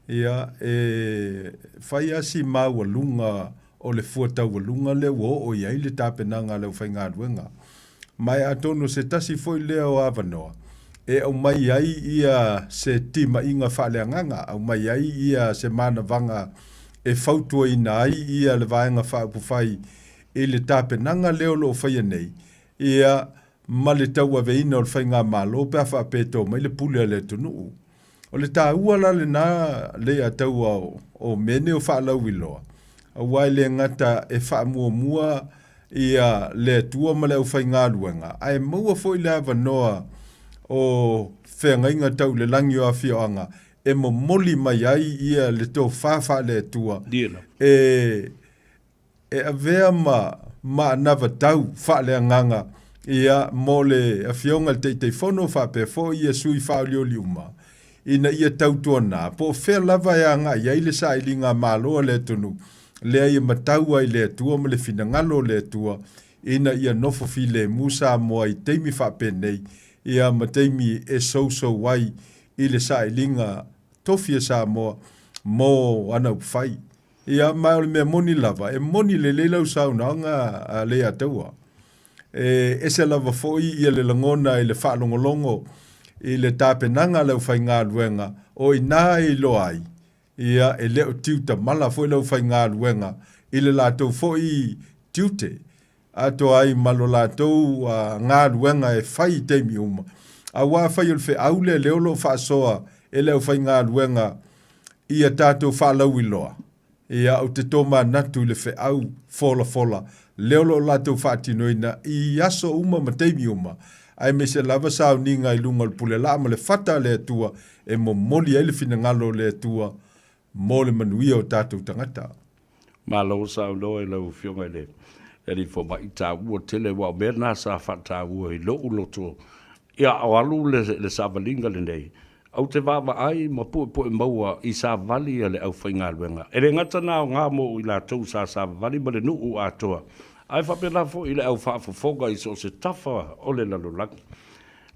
ia, e fai lava si maualuga o le fua taualuga lea ua oo i ai le tapenaga a le aufaigaluega. Ma e atonu o se tasi foi lea o avanoa e aumai ai ia se timaiga faaleagaga, aumai ai ia se manavaga e fautuaina ai ia le Vaega Faaupufai i le tapenaga lea o lo o faia nei, ia, ma le tauaveina o le faigamalo pe a faapea e to mai le pule a le atunuu. O le taua la lena Leiataua o mea nei o faalauiloa, aua e le gata e faamuamua ia le Atua ma le aufaigaluega, ae maua foi le avanoa o feagaiga tau i le lagi o afioaga e momoli mai ai ia le tofa faale-Atua e e avea ma ma anavatau faaleagaga ia mo le Afioga i le Taitaifono faapea foi ia sui faaolioli uma ina ia tautuana po o fea lava e agai ai le sailiga a Malo a le atunuu lea ia matau ai le Atua ma le finagalo o le Atua ina ia nofo filemu Samoa i taimi faapenei ia ma taimi e sousou ai i le sailiga tofi a Samoa mo ana upufai. Ia, ma o le mea moni lava, e moni lelei lau saunoaga a Leiataua. E ese lava foi ia le lagona i le faalogologo i le tapenaga a le aufaigaluega, o i ina e iloa ai, ia, e le o tiutamala foi le aufaigaluega i le latou foi tiute, atoa ai ma lo latou galuega e fai i taimi uma. Aua afai o le feau lea lea o lo o faasoa e le aufaigaluega ia tatou faalauiloa, ia, ou te tomanatu i le feau folafola lea o lo o latou faatinoina i aso uma ma taimi uma, aemaise lava sauniga i luga o le pulelaa ma le fata a le Atua e momoli ai le finagalo o le Atua mo le manuia o tatou tagata. Malo saunoa i lau Afioga i le Alii Fomai, taua tele, aua o mea na sa faataua i lou loto, ia o alu le savaliga lenei, Ou te vaavaai ma puepue maua i savali a le aufaigaluega. E le gata na aoga mo i latou sa savavali ma le nuu atoa, ae faapena foi i le au faafofoga i so o se tafa o le lalolagi.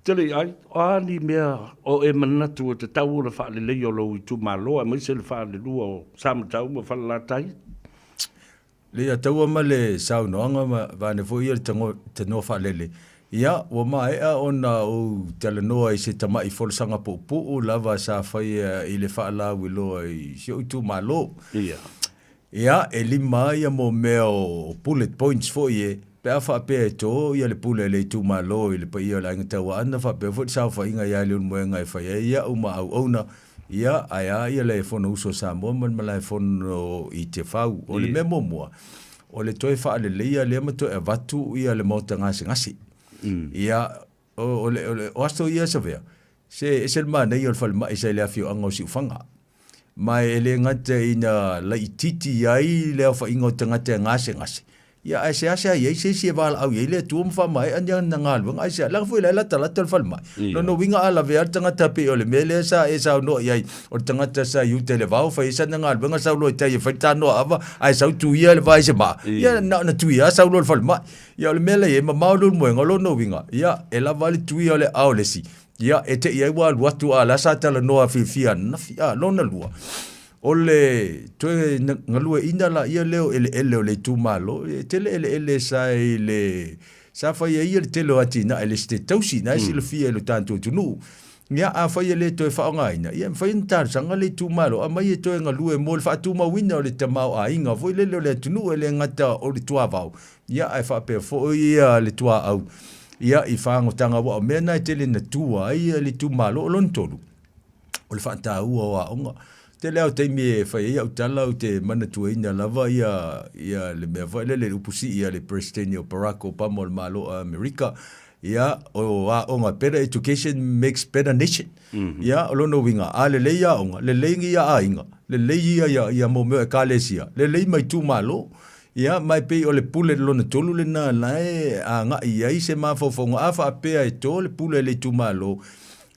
Tele i ai, o a ni mea o e manatu e tatau ona faaleleia o lou itumalo aemaise le falelua o Samatau ma Falelatai? Leiataua ma le saunoaga ma vaeane foi ia le tanoa faalele, ia, ua maea ona ou talanoa i se tamai folasaga puupuu lava sa faia i le faalauiloa i si ou itumalo. Ia. Ia, e lima ia mo mea o bullet points foi e, pe a faapea e to ia le pule a le itumalo i le paia o le Aiga Tauaana faapea foi le saofaiga ia Leulumoega e fai ai au ma auauna, Ia, ae a ia le Fonousu a Samoa ma le Malaefono i Tiafau. O le mea muamua, o le toe faaleleia lea ma toe avatu ia le maota gasegase. Ia, o, o, le, o aso ia Savea, se ese le manaia o le falemai sa i le afioaga o Siufaga. Ma e le gata ina laitiiti ai le aofaiga o tagata e gasegase, Ia, ae seasea i ai se isi e valaau i ai le Atua ma faamaea ni ana galuega. Aisea? Leaga foi o la e latalata le falemai. Lona uiga a lavea le tagata pei o le mea lea sa e saunoa i ai, o le tagata sa i uta i le vao fai ai sana galuega sau loa i tai e fai le tanoa ava ae sau tuia le va i se maa. Ia, na ona tuia lava sau loa i le falemai. Ia, o le mea la i ai, e mamao le ulumoega, o lona uiga, ia, e lava le tuia o le aao o le isi. Ia, e te i ai ua alu atu a o la sa talanoa fiafia ananafi. A, lona lua, O le toe galueaiina laia lea o eleele o le itumalo, e tele eleele sa i le, sa fai ai le tele o atinae a le Esetete Tausi, na e silafia e lo tatou atunuu. Ia, afai e le toe faaaogaina, ia e mafai ona talosaga le itumalo, aumai e toe galue mo le faatumauina o le tamaoaiga foi lele o le atunuu, e le gata o le tuavao, ia ae faapea foi le tuaau, ia, i fagotaga, aua o mea na e tele ina tua ai le itumalo. O lona tolu, o le faataua o aoga. Tele lava o taimi e fai ai au tala ou te manatuaina lava ia ia le mea foi lele le upu sii a le Peresetene o Barack Obama o le Malo o Amerika, ia o aoga, better education makes better nation. Ia o lona uiga, a lelei aoga, lelei ia aiga, lelei ia ia ia mo mea o ekalesia, lelei ma itumalo. Ia, ma e pei o le pule lona tolu lena la e agai i ai se mafaufauga a faapea e to le pule a le itumalo,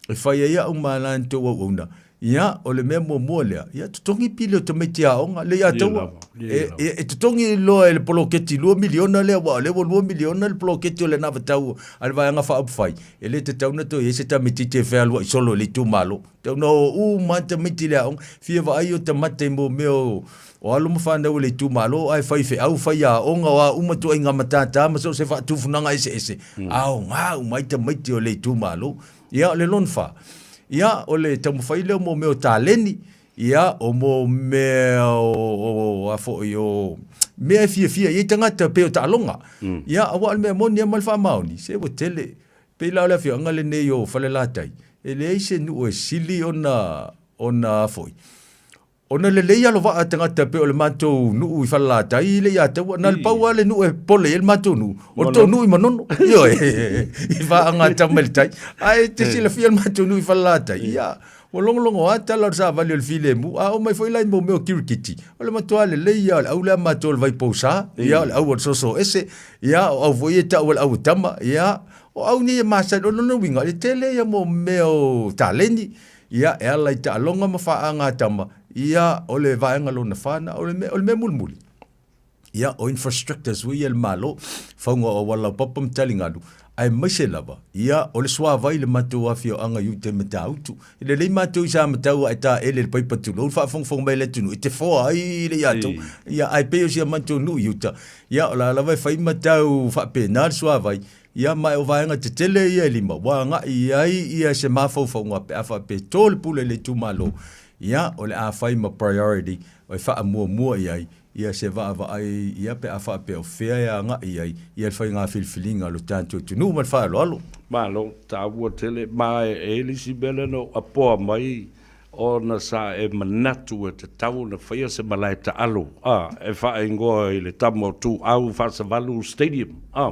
e fai ai au ma la tou auauna, ia, o le mea muamua lea, ia totogi pili o tamaiti aoga, le ia taua, e, e, e totogi loa e le poloketi $2 miliona lea, aua o lea ua $2 miliona le poloketi o le anavatau a le Vaega Faaupufai, e le tatau ona toe i ai se tamaitiiti e fealuai solo i le itumalo. Tatau ona o uma lava tamaiti i le aoga, fia vaai o tamata i mo mea o, o alo ma fanau o le itumalo ae fai feau, fai aoga, o a uma ituaiga matata ma so o se faatufunaga eseese, aoga uma ai tamaiti o le itumalo. Ia, o le lona fa, ia, o le taumafai lea o mo mea o taleni, ia, o mo mea o, o, a foi, o mea e fiafia i ai tagata pei o taaloga. Ia, aua o le mea moni lava ma le faamaoni, se ua tele. Pei la o le afioaga lenei o Falelatai, e leai se nuu e sili ona, ona a foi, Ona lelei alovaa tagata pei o le matou nuu i Falelatai i Leiataua, na o le pau lava le nuu e pole i ai le matou nuu, o le tou nuu i Manono. Ioe, i Faagatama i le tai. Ae e te silafia le matou nuu i Falelatai, ia, ua logologo lava tala o le savali o le filemu, a oo mai foi la i mea o kirikiti, o le matua lelei lava o le au lea a matou o le vaipousa, ia, o le au o le soosoese, ia, o au foi ia e tau o le au a tama, ia, o au nei e masani. O lona uiga, e tele ia mea o taleni, Ia, e ala i taaloga ma faagatama, ia, o le vaega lona fa na, o le mea, o le mea mulimuli, ia, o infrastructures foi ia a le Malo, fauga o auala laupapa ma taligalu, aemaise lava, ia, o le suavai i le matou afioaga i uta i Matautu. E lelei matou i Samatau ae taele i le paipa tulou le faafogafoga mai a le atunuu e te foa ai le iatou, ia, ae pei o si a matou nuu i uta, ia, o la lava e fai ma tau faapena le suavai, Ia, ma o vaega tetele ia e lima ua agai i ai ia se mafaufauga pe a faapea e to le pule i le itumalo, ia, o le a fai ma priority e faamuamua i ai ia se vaavaai ia pe a faapea o fea e agai i ai ia le faiga filifiliga a lo tatou atunuu. Ma le faaaloalo. Malo, taua tele, ma e i ai le isi mea lea na ou apoa mai ona sa e manatu e tatau ona faia se malae taalo, a, e faaigoa i le tama o Tuau Faasavalu Stadium, a.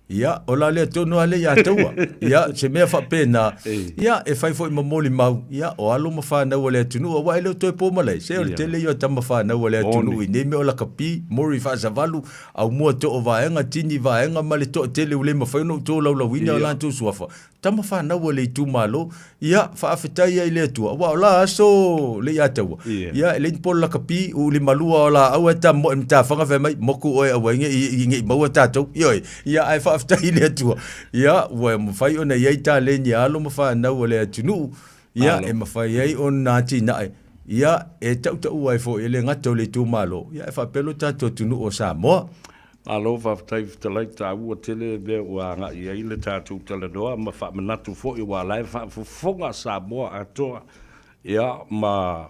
Ia, o la lea tonu a le ia taua. Ia, se mea faapena, ia, e fai foi ma molimau, ia, o alo ma fanau a le atunuu, aua e le o toe po malae, se o le tele ia o tama fanau a le atunuu i nei mea o lakapi, mori faasavalu, aumua too vaega, tini vaega ma le toatele ua le mafai ona ou tolaulauina o latou suafa, tama fanau a le itumalo, ia, faafetai ai i le Atua, aua o la aso Leiataua, ia, e leai ni polo lakapi, uu limalua o laau ae tamoe i matafaga fai mai, moku oe aua ne i maua tatou, ioe, ia, ae faafetai i le Atua, ia, ua mafai ona i ai taleni a alo ma fanau a le atunuu, ia, e mafai ai ona atinae, ia, e tautaua ai foi, e le gata o le itumalo, ia, ae faapea lo tatou atunuu o Samoa. Malo faafetai fetalai taua tele mea ua agai i ai le tatou talanoa ma faamanatu foi aua la e faafofoga Samoa atoa ia ma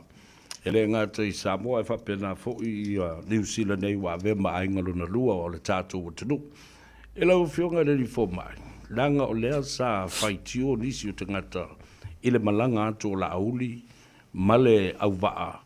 e le gata i Samoa ae faapena foi ia Niu Sila nei ua avea ma aiga lona lua o le tatou atunuu. E lau Afioga i le Alii Fomai, leaga o lea sa faitio nisi o tagata i le malaga atu o Laauli ma le auvaa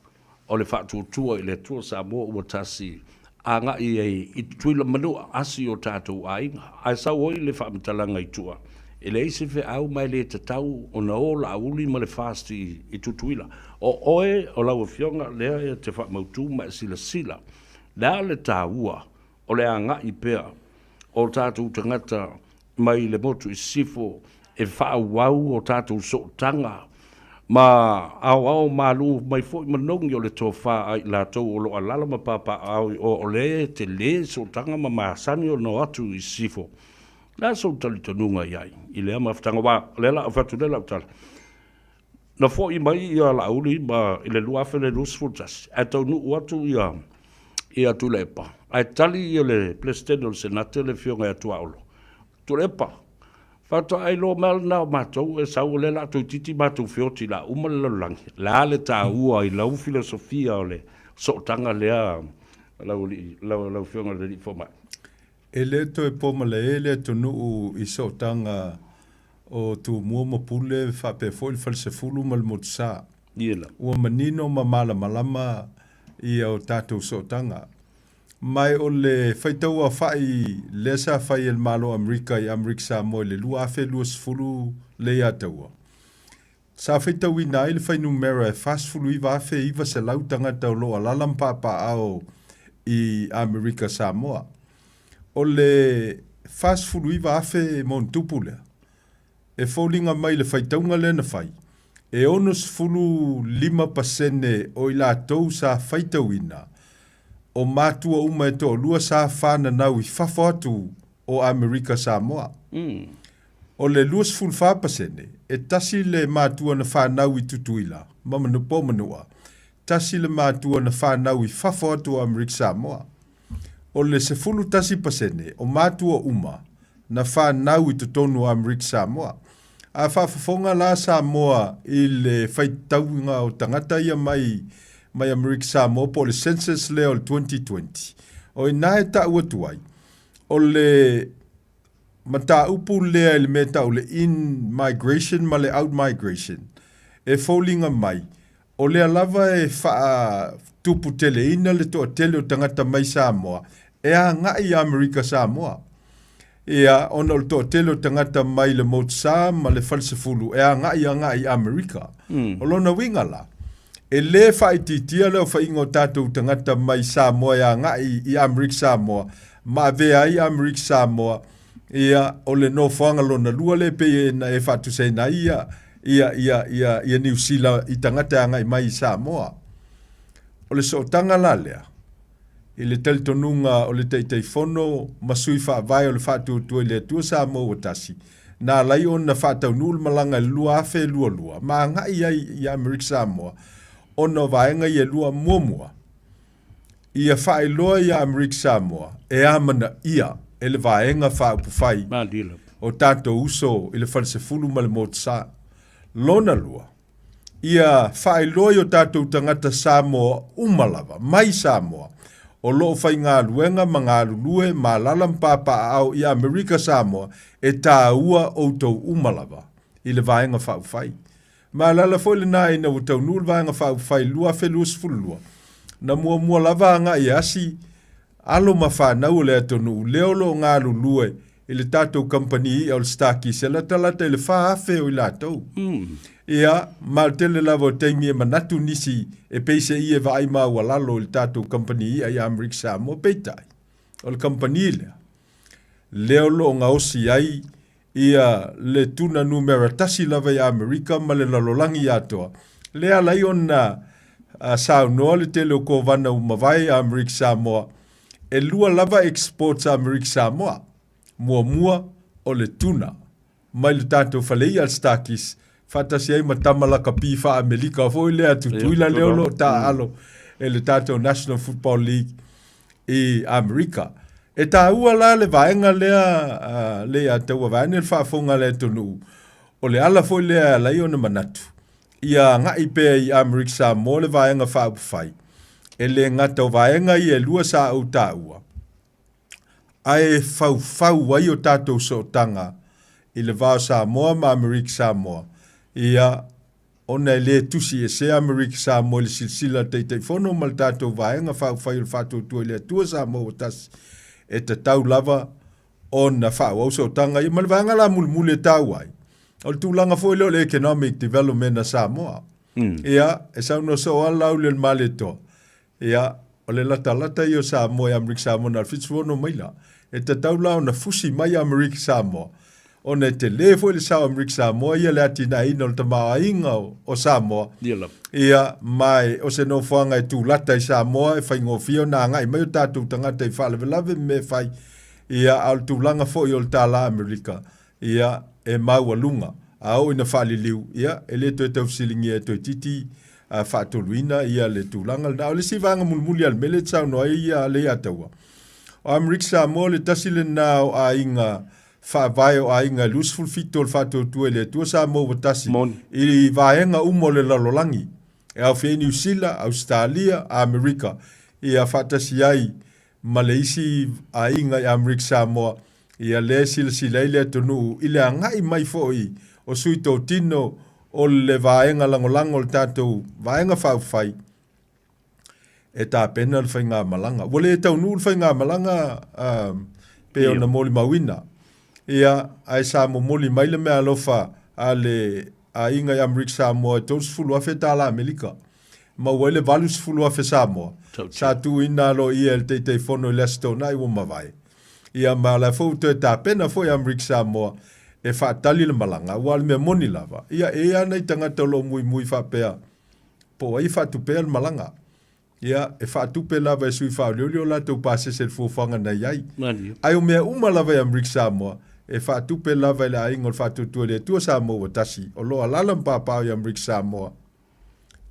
o le faatuatua i le Atua Samoa ua tasi agai ai i Tutuila Manua, asi o tatou aiga. Ae sau ai le faamatalaga i tua, e leai se feau ma e le tatau ona o Laauli ma le FAST i Tutuila. O oe, o lau Afioga lea e te faamautu ma e silasila, le a le taua o le agai pea o tatou tagata mai le motu i sisifo e faaauau o tatou sootaga ma aoao malu mai foi manogi o le tofa a i latou o lo o alaala ma papaaao i o o lea e tele sootaga ma masani ona o atu i sisifo. O le a sou talitonuga i ai i lea mafutaga? Aua o lea o le a ou fai atu nei lau tala. Na foi mai ia Laauli ma i le 2021 ae taunuu atu ia ia Tuilaepa ae tali ia le Peresetene o le Senate le Afioga ia Tuaolo. Tuilaepa, faatoa iloa mai lava lena o matou e sau o lea o le a toeitiiti matou feoti o le a uma le lalolagi. O le a le taua i lau filosofia o le sootaga lea lau alii, lau Afioga i le Alii Fomai? E le toe pomalae le atunuu i sootaga o Tumua ma Pule faapea foi le Falesefulu ma le Motusa. Ua manino ma malamalama ia o tatou sootaga. Ma o le faitauaofai lea sa fai e le Malo o Amerika i Amerika Samoa i le 2020 Leiataua, sa faitauina ai le fuainumera e 49,900 tagata o lo o alaala ma papaaao i Amerika Samoa. O le 49,000 ma ona tupu lea, e foliga mai i le faitauga lea na fai, e 65% o i latou sa faitauina, o matua uma e toalua sa fananau i fafo atu o Amerika Samoa. O le 24%, e tasi le matua na fanau i Tutuila ma po Manua, tasi le matua na fanau i fafo atu o Amerika Samoa. O le 11% o matua uma na fanau i totonu o Amerika Samoa. A faafofoga la Samoa i le faitauga o tagata ia mai mai Amerika Samoa po o le census lea o le 2020, o i ina e tau atu ai, o le mataupu lea i le mea e tau le in migration ma le out migration, e foliga mai, o lea lava e faatuputeleina le toatele o tagata mai Samoa e agai i Amerika Samoa. Ia, ona o le toatele o tagata mai le Motusa ma le Falesefulu e agai agai i Amerika. O lona uiga la, e le faaitiitia le aofaiga o tatou tagata mai Samoa e agai i Amerika Samoa ma avea ai Amerika Samoa, ia, o le nofoaga lona lua lea e pei ona e faatusaina ai ia, ia, ia, ia, ia Niu Sila i tagata e agai mai i Samoa. O le sootaga la lea, i le talitonuga o le Taitaifono ma sui faavae o le Faatuatua i le Atua Samoa ua Tasi, na ala ai ona faataunuu le malaga i le 2022 ma agai ai i Amerika Samoa ona o vaega ia e lua. Muamua, ia faailoa iā Amerika Samoa e amanaia e le Vaega Faaupufai o tatou uso i le Falesefulu ma le Motusa. Lona lua, ia faailoa i o tatou tagata Samoa uma lava, mai Samoa, o lo o faigaluega ma galulue ma alaala ma papaaao i Amerika Samoa, e taua outou uma lava i le Vaega Faaupufai. Ma alaala foi lena ina ua taunuu le Vaega Faaupufai i le 2022, na muamua lava agai e asi alo ma fanau o le atunuu lea o lo o galulue. i le tatou kamupani i'a o le Starkist, e latalata i le 4,000 o i latou. Ia, ma o le tele lava o taimi e manatu nisi e peiseai e vaai maualalo i le tatou kamupani i'a i Amerika Samoa, peitai, o le kamupani lea, lea o lo o gaosi ai ia le tuna numera tasi lava i Amerika ma le lalolagi atoa, lea e ala ai ona saunoa le tele o kovana ua mavae i Amerika Samoa, e lua lava exports a Amerika Samoa. Muamua, o le tuna, mai le tatou fale i'a le Starkist, faatasi ai ma tama lakapi faa-Amerika foi lea a Tutuila lea o lo o taaalo e le tatou National Football League i Amerika. E taua la le vaega lea Leiataua vaeane le faafofoga a le atunuu, o le ala foi lea e ala ai ona manatu ia agai pea i Amerika Samoa le Vaega Faaupufai, e le gata o vaega ia e lua sa ou taua, ae faufau ai o tatou sootaga i le va o Samoa ma Amerika Samoa, ia, ona e le tusi esea Amerika Samoa i le silasila a le Taitaifono ma le tatou Vaega Faaupufai o le Faatuatua i le Atua Samoa ua Tasi, e tatau lava ona faaauau sootaga ia ma le vaega la mulimuli e taua ai, o le tulaga foi lea o le economic development a Samoa. Ia, e saunoa soo lava Laauli o le Malietoa, Ia, o le latalata ia o Samoa i Amerika Samoa na o le 76 maila. E tatau la ona fusi mai Amerika Samoa, ona e tele foi le sao o Amerika Samoa ia le atinaeina o le tamaoaiga o Samoa. Ia lava. Ia, ma o se nofoaga e tulata i Samoa e faigofie ona agai mai o tatou tagata i faalavelave ma mea e fai. Ia, a o le tulaga foi o le tala Amerika, ia, e maualuga, a oo ina faaliliu, ia, e le toe taufesiligia e toeitiiti faatoluina ia le tulaga lena. O le isi vaega mulimuli a le mea lea e te saunoa ai ia Leiataua, o Amerika Samoa le tasi lena o aiga faavae o aiga e 27 o le Faatuatua i le Atua Samoa ua tasi i vaega uma o le lalolagi, e aofia ai Niu Sila, Ausetalia, Amerika, ia faatasi ai ma le isi aiga i Amerika Samoa, ia lea e silasila ai le atunuu i le agai mai foi o sui totino o le vaega lagolago o le tatou Vaega Faaupufai e tapena le faigamalaga. Ua le taunuu le faigamalaga pei ona molimauina, ia, ae sa momoli mai le meaalofa a le aiga i Amerika Samoa e $30,000 tala Amerika. Maua ai le 80,000 Samoa sa tuuina aloaia e le Taitaifono i le Aso Toonai ua mavae. Ia ma o la foi ua toe tapena foi Amerika Samoa e faatali le malaga, aua o le mea moni lava, ia e i ai lava nai tagata o lo o muimui faapea po o ai e faatupea le malaga. Ia, e faatupe lava e sui faaolioli o latou pasese i le fuafuaga na i ai. Ae o mea uma lava i Amerika Samoa, e faatupe lava e le Aiga o le Faatuatua i le Atua Samoa ua Tasi, o lo o alaala ma papaaao i Amerika Samoa.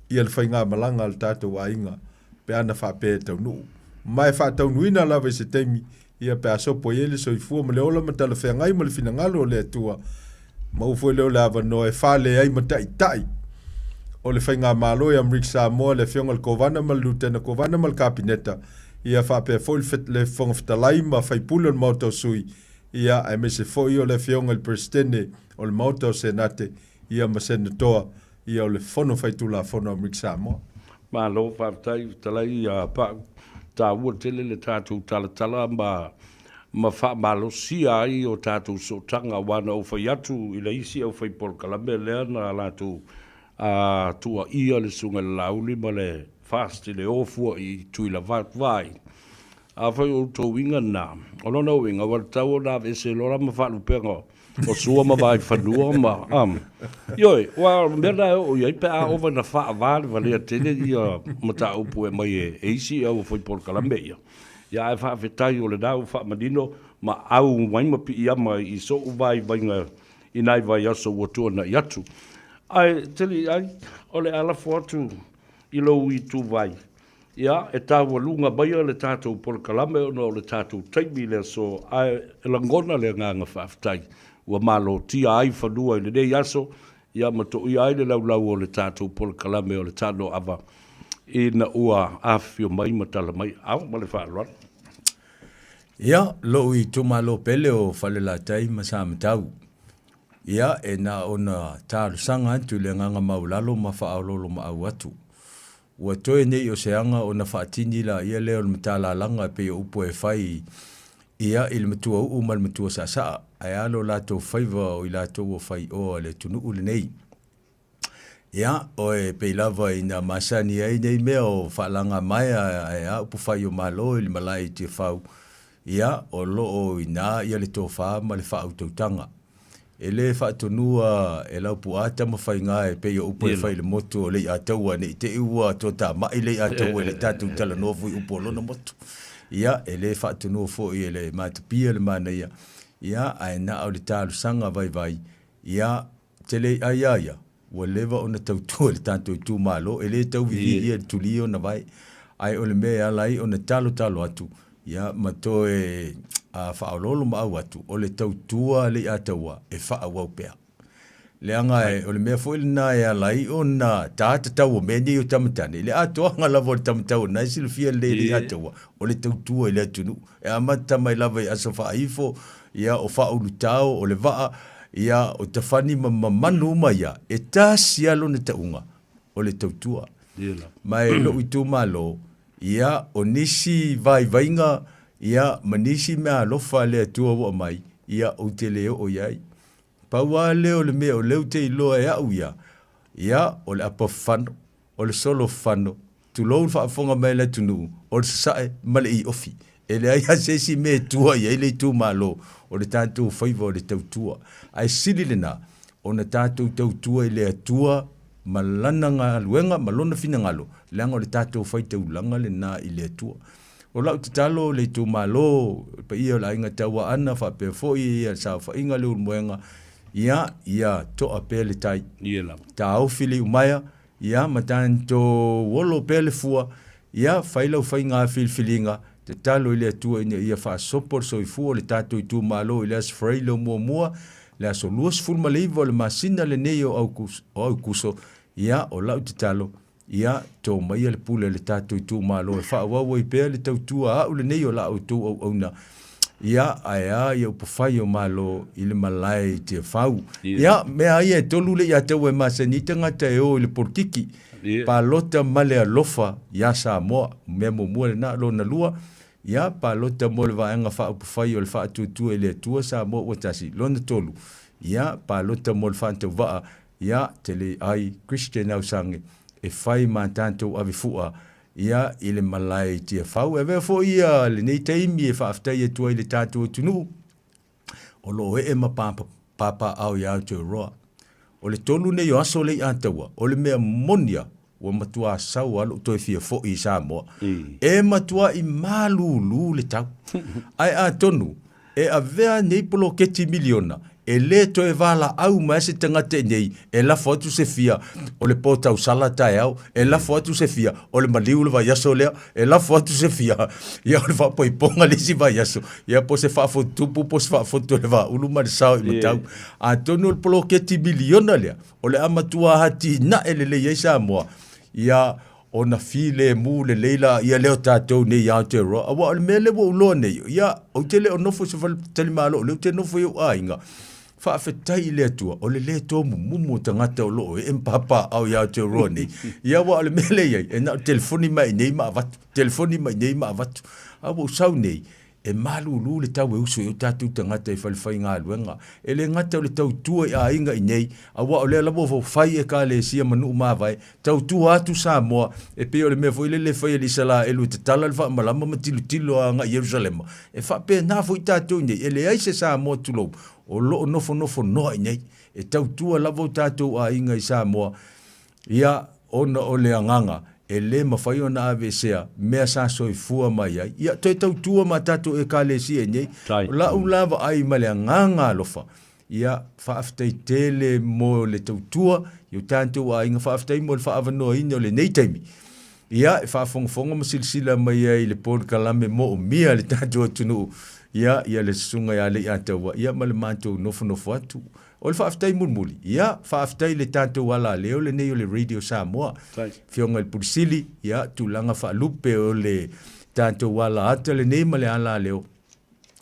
ia le faigamalaga a le tatou aiga pe ana faapea e taunuu. Ma e faataunuina lava i se taimi, ia pe a sopo i ai le soifua ma le ola ma talafeagai ma le finagalo o le Atua, maua foi lea o le avanoa e fale ai ma taitai o le faigamalo i Amerika Samoa, le Afioga i le Kovana ma le Lutena Kovana ma le Kapeneta, ia faapea foi le Fofoga Fetalai ma faipule o le Maota o Sui, ia aemaise foi o le Afioga i le Peresetene o le Maota o Senate, ia ma Senatoa ia o le Fono Faitulafono a Amerika Samoa. Malo faafetai fetalai ia Pau. Taua tele le tatou talatala ma ma faamalosia ai o tatou sootaga aua na ou fai atu i le isi aufai polokalame lea na latou a tuuaia le Susuga i le Laauli ma le FAST i le o fua i Tuila Vai. Afai o outou uiga na, o lona uiga ua tatau ona aveese loa la ma faalupega o Sua ma Vaifanua ma, ioe, aua o le mea lena e oo i ai pe a ova ina faava le valea tele ia mataupu e aumai e isi au fai polokalame ia. Ia ae faafetai o lena ua faamanino ma au mai ma piiama i so'u vaivaiga i nai vaiaso ua tuanai atu. Ae tele ai o le a lafo atu i lou ituvai Ia, e taualuga maia le tatou polokalame ona o le tatou taimi i le aso, ae e lagona le agaga faafetai ua malotia ai fanua i lenei aso, ia ma toia ai le laulau o le tatou polokalame o le Tanoava ina ua afifio mai ma tala mai. Ao ma le faaaloalo. Ia, lou itumalo pele o Falelatai ma Samatau. Ia, e na ona talosaga atu i le agaga maualalo ma faaoloolomaau atu. Ua toe nei o se aga ona faatini laia lea o le matalalaga e pei o upu e fai Ia, i le matua uu ma le matua saasaa, ae a lo latou faiva o i latou ua faioa le atunuu lenei. Ia, oe pei lava ina masani ai nei mea o faalagamaea ae a upufai o Malo i le malae i Tiafau, ia, o lo o i ina ia le tofa ma le faautautaga. E le faatonua e Laupuaa Tamafaiga e pei o upu e fai i le motu o Leiataua ne i te i ua toatamai Leiataua i le tatou talanoa foi i upu o lona motu. Ia, e le faatonua foi e le Matapia le manaia, ia, ae na o le talosaga vaivai, ia, te le i ai a ia, ua leva ona tautua i le tatou itumalo, e le tau vivi ia i le tuli ona vae. Ae o le mea e ala ai ona talotalo atu, ia, ma toe faaoloolomaau atu, o le tautua a Leiataua e faaauau pea. Leaga o le mea foi lena e ala ai ona ta tatau o mea nei o Tamatane, i le atoaga lava o le Tamatau o lena e silafia lelei e Leiataua, o le tautua i le atunuu. E amata mai lava i aso faaifo, ia, o faaulutao, o le vaa, ia, o tafani ma manu uma ia, e tasi lava lona tauga, o le tautua. Ma e lou itumalo, ia, o nisi vaivaiga, ia, ma nisi meaalofa a le Atua ua aumai, ia, ou te le oo i ai. Pau lava lea o le mea o lea ou te iloa e au ia, ia, o le apafano, o le solofano, tulou le faafofoga mai a le atunuu, o le sasae ma le iofi. E leai lava se isi mea e tua i ai le itumalo, o le tatou faiva o le tautua. Ae sili lena, ona tatou tautua i le Atua ma Lana galuega ma Lona finagalo, leaga o le tatou faitaulaga lena i le Atua. O lau tatalo le itumalo, le paia o le Aiga Tauaana faapea foi le saofaiga a le Ulumoega, ia, ia toa pea le tai. Ia lava. Taofi le iumaea, ia, ma tatou olo pea le fua, ia, fai lau faiga filifiliga, tatalo i le Atua ina ia faasopo le soifua o le tatou itumalo i le Aso Faraile o muamua, le aso 29 o le masina lenei o Aukuso, ia, o lau tatalo, Ia, to maia le pule a le tatou itumalo e faaauau ai pea le tautua a au lenei o la outou auauna. Ia, ae a ia upufai o Malo i le malae i Tiafau. Ia, mea a ia e tolu le iataua e masani ai tagata e o i le polokiki, palota ma le alofa iā Samoa. Mea muamua lena. Lona lua, ia, palota mo le Vaega Faaupufai o le Faatuatua i le Atua Samoa Ua Tasi. Lona tolu, ia, palota mo le Faatauvaa Ia, te le ai Christian Ausangi e fai ma tatou ave fua ia i le malae i Tiafau. E avea foi ia lenei taimi e faafetai atu ai i le tatou atunuu o lo o ee ma papaaao ia Aotearoa. O le tolu nei o aso lea i Ataua, o le mea moni a ua matua sau lava lou toe fia foi i Samoa. E matuai malulu le tau. Ae atonu e avea nei poloketi miliona e le toe valaau mai se tagata i nei e lafo atu se fia o le po tausala taeao, e lafo atu se fia o le maliu le vaiaso lea, e lafo atu se fia ia o le faapoipoga le isi vaiaso, ia po o se faafotutupu po o se faafotu o le vaaulu ma le sao i Matau. Atonu o le poloketi miliona lea, O le a matua atinae lelei ai Samoa, ia ona filemu lelei laia lea o tatou nei i Aotearoa. Aua o le mea lea ua ou iloa nei, ia, ou te le o nofo i se faletalimalo, o lea ou te nofo i ou aiga. Faafetai i le Atua, o le le tomumumu o tagata o lo o ee ma papaaao i Aotearoa nei. Ia aua o le mea lea e i ai, e na o le telefoni mai i inei ma avatu, telefoni mai i inei ma avatu. A ua ou sau nei, E malulu le tau e usu ai o tatou tagata i falefaigaluega. E le gata o le tautua i aiga i nei, aua o lea lava ua fai Ekalesia ma nuu mavae, tautua atu Samoa, e pei o le mea foi lele e fai e le Isalaelu e tatala le faamalama ma tilotilo agai i Ierusalema. E faapena foi tatou i nei, e leai se Samoa tulou o lo o nofonofonoa i nei. E tautua lava o tatou aiga i Samoa. Ia, ona o le agaga e le mafai ona aveesea mea sa soifua mai ai. Ia, toe tautua ma tatou Ekalesia i nei. Tai. O lau la vaai ma le agaga alofa, ia, faafetai tele mo le tautua i o tatou aiga, faafetai mo le faaavanoaina o lenei taimi. Ia, e faafogafoga ma silasila mai ai i le polokalame moomia a le tatou atunuu, ia, ia le Susuga ia Leiataua, ia ma le matou nofonofo atu. O le faafetai mulimuli, ia, faafetai i le tatou alaleo lenei o le Radio Samoa. Afioga i le Pule Sili, ia, tulaga faalupe o le tatou alaata lenei ma le alaleo.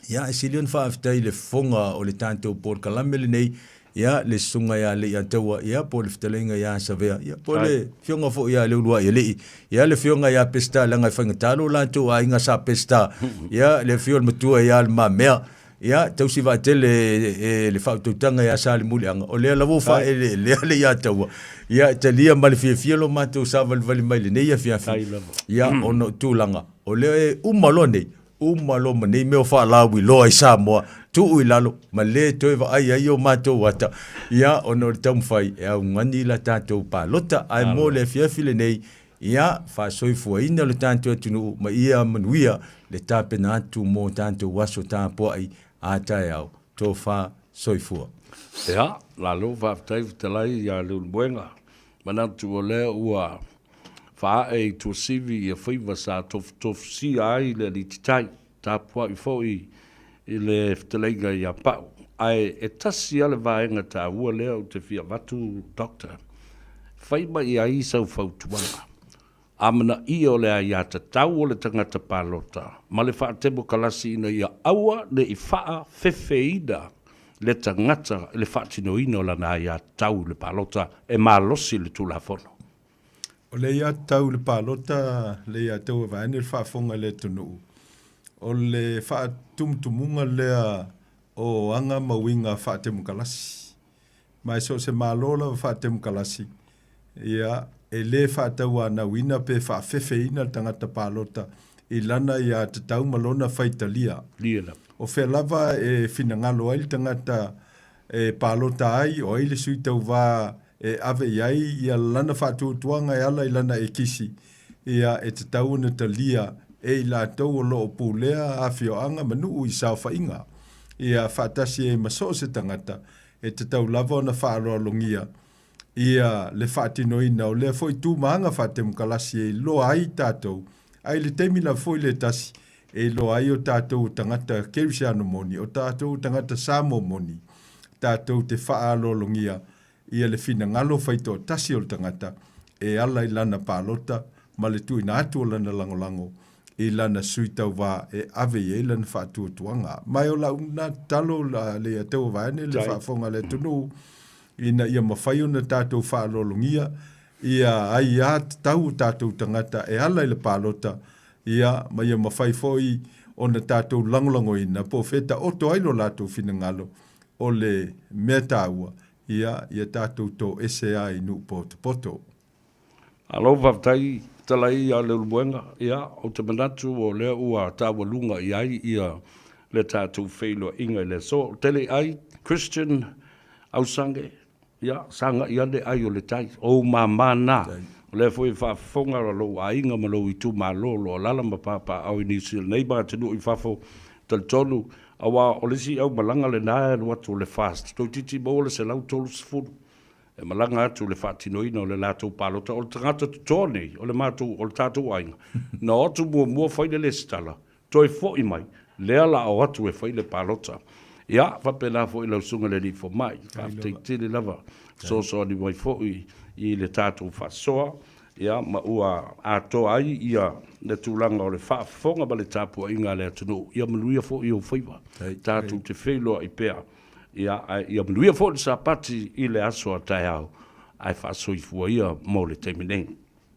Ia, e sili ona faafetai i le fofoga o le tatou polokalame lenei. Ia, le susuga ia Leiataua, ia, po o le fetalaiga ia Savea, ia, po o le afioga foi ia Leuluaialii, ia, le afioga ia Peseta, leaga e faigata lo latou aiga sa Peseta, ia, le afio o le matua ia Le Mamea, ia, tausi vaatele e le faautautaga ia Salemuliaga, o lea lava ua faaeleelea Leiataua, ia, e talia ma le fiafia lo matou savalivali mai lenei afiafi, ia, ona o tulaga, o lea e uma loa nei, Uma loa ma nei mea o faalauiloa i Samoa, tuu i lalo ma le toe vaai ai o matou ata, ia, ona o le taumafai e augani la tatou palota. Ae mo le afiafi lenei, ia, faasoifuaina lo tatou atunuu ma ia manuia le tapena atu mo tatou aso tapuai a taeao. Tofa soifua. Ia, malo faafetai fetalai ia Leulumoega. Manatu o lea ua faaae i Tuasivi ia faiva sa tofutofusia ai le alititai, tapuai foi i le fetalaiga ia Pau. Ae e tasi lava le vaega taua lea ou te fia avatu Doctor, fai mai i ai sau fautuaga. Amanaia o le aiatatau o le tagata palota ma le faatemokalasi ina ia aua ne i faafefeina le tagata i le faatinoina o lana aiatatau i le palota e malosi le Tulafono. O le aiatatau i le palota, le aiatatau e vaeane le faafofoga i le atunuu, o le faatumutumuga lea o aga ma uiga faatemokalasi. Ma e so o se Malo lava faatemokalasi, ia, e le faatauanauina pe faafefeina le tagata palota i lana aiatatau ma lona faitalia. O fea lava e finagalo ai le tagata e palota ai, o ai le sui tauva e ave i ai ia lana faatuatuaga e ala i lana ekisi, ia, e tatau ona talia e i latou o lo o pulea afioaga ma nuu i saofaiga, ia, faatasi ai ma so o se tagata e tatau lava ona faaaloalogia ia le faatinoina o lea foi tu ma aga faatemokalasi e iloa ai tatou, a i le taimi lava foi lea tasi, e iloa ai o tatou o tagata kerisiano moni, o tatou o tagata Samoa moni, tatou te faaaloalogia ia le finagalo faitoatasi o le tagata e ala i lana palota ma le tuuina atu o lana lagolago i lana sui tauva e ave i ai lana faatuatuaga. Ma e o lau lena tatalo Leiataua vaeane le faafofoga a le atunuu ina ia mafai ona tatou faaaloalogia ia aiatatau o tatou tagata e ala i le palota, ia, ma ia mafai foi ona tatou lagolagoina po o fea e taoto ai lo latou finagalo. O le mea taua, ia, ia tatou toese ai i nuu potopoto. Malo faafetai Talai ia Leulumoega. Ia, ou te manatu o lea ua taualuga i ai ia le tatou feiloaiga i le aso. Ou te le i ai, Christian Ausange, ia, sagai ane ai o le tai, o ou mama na. O lea foi e faafofoga lou aiga ma lou itumalo o lo o alaala ma papaaao i Niu Sila nei ma atunuu i fafo. Talitonu, aua o le isi aumalaga lena e alu atu o le FAST, toeitiiti maua le 130. E malaga atu i le faatinoina o le latou palota, o le tagata totoa nei o le matou, o le tatou aiga, na o atu muamua fai le lesitala, toe foi mai, lea la o atu e fai le palota. Ia, faapena foi lau susuga i le alii fomai, faafetai tele lava, fesoasoani mai foi i le tatou faasoa, ia, ma ua atoa ai ia le tulaga o le faafofoga ma le tapuaiga a le atunuu. Ia manuia foi ou faiva, tatou te feiloai pea. Ia, ae ia manuia foi le Sapati i le aso a taeao, ae faasoifua ia mo le taimi nei.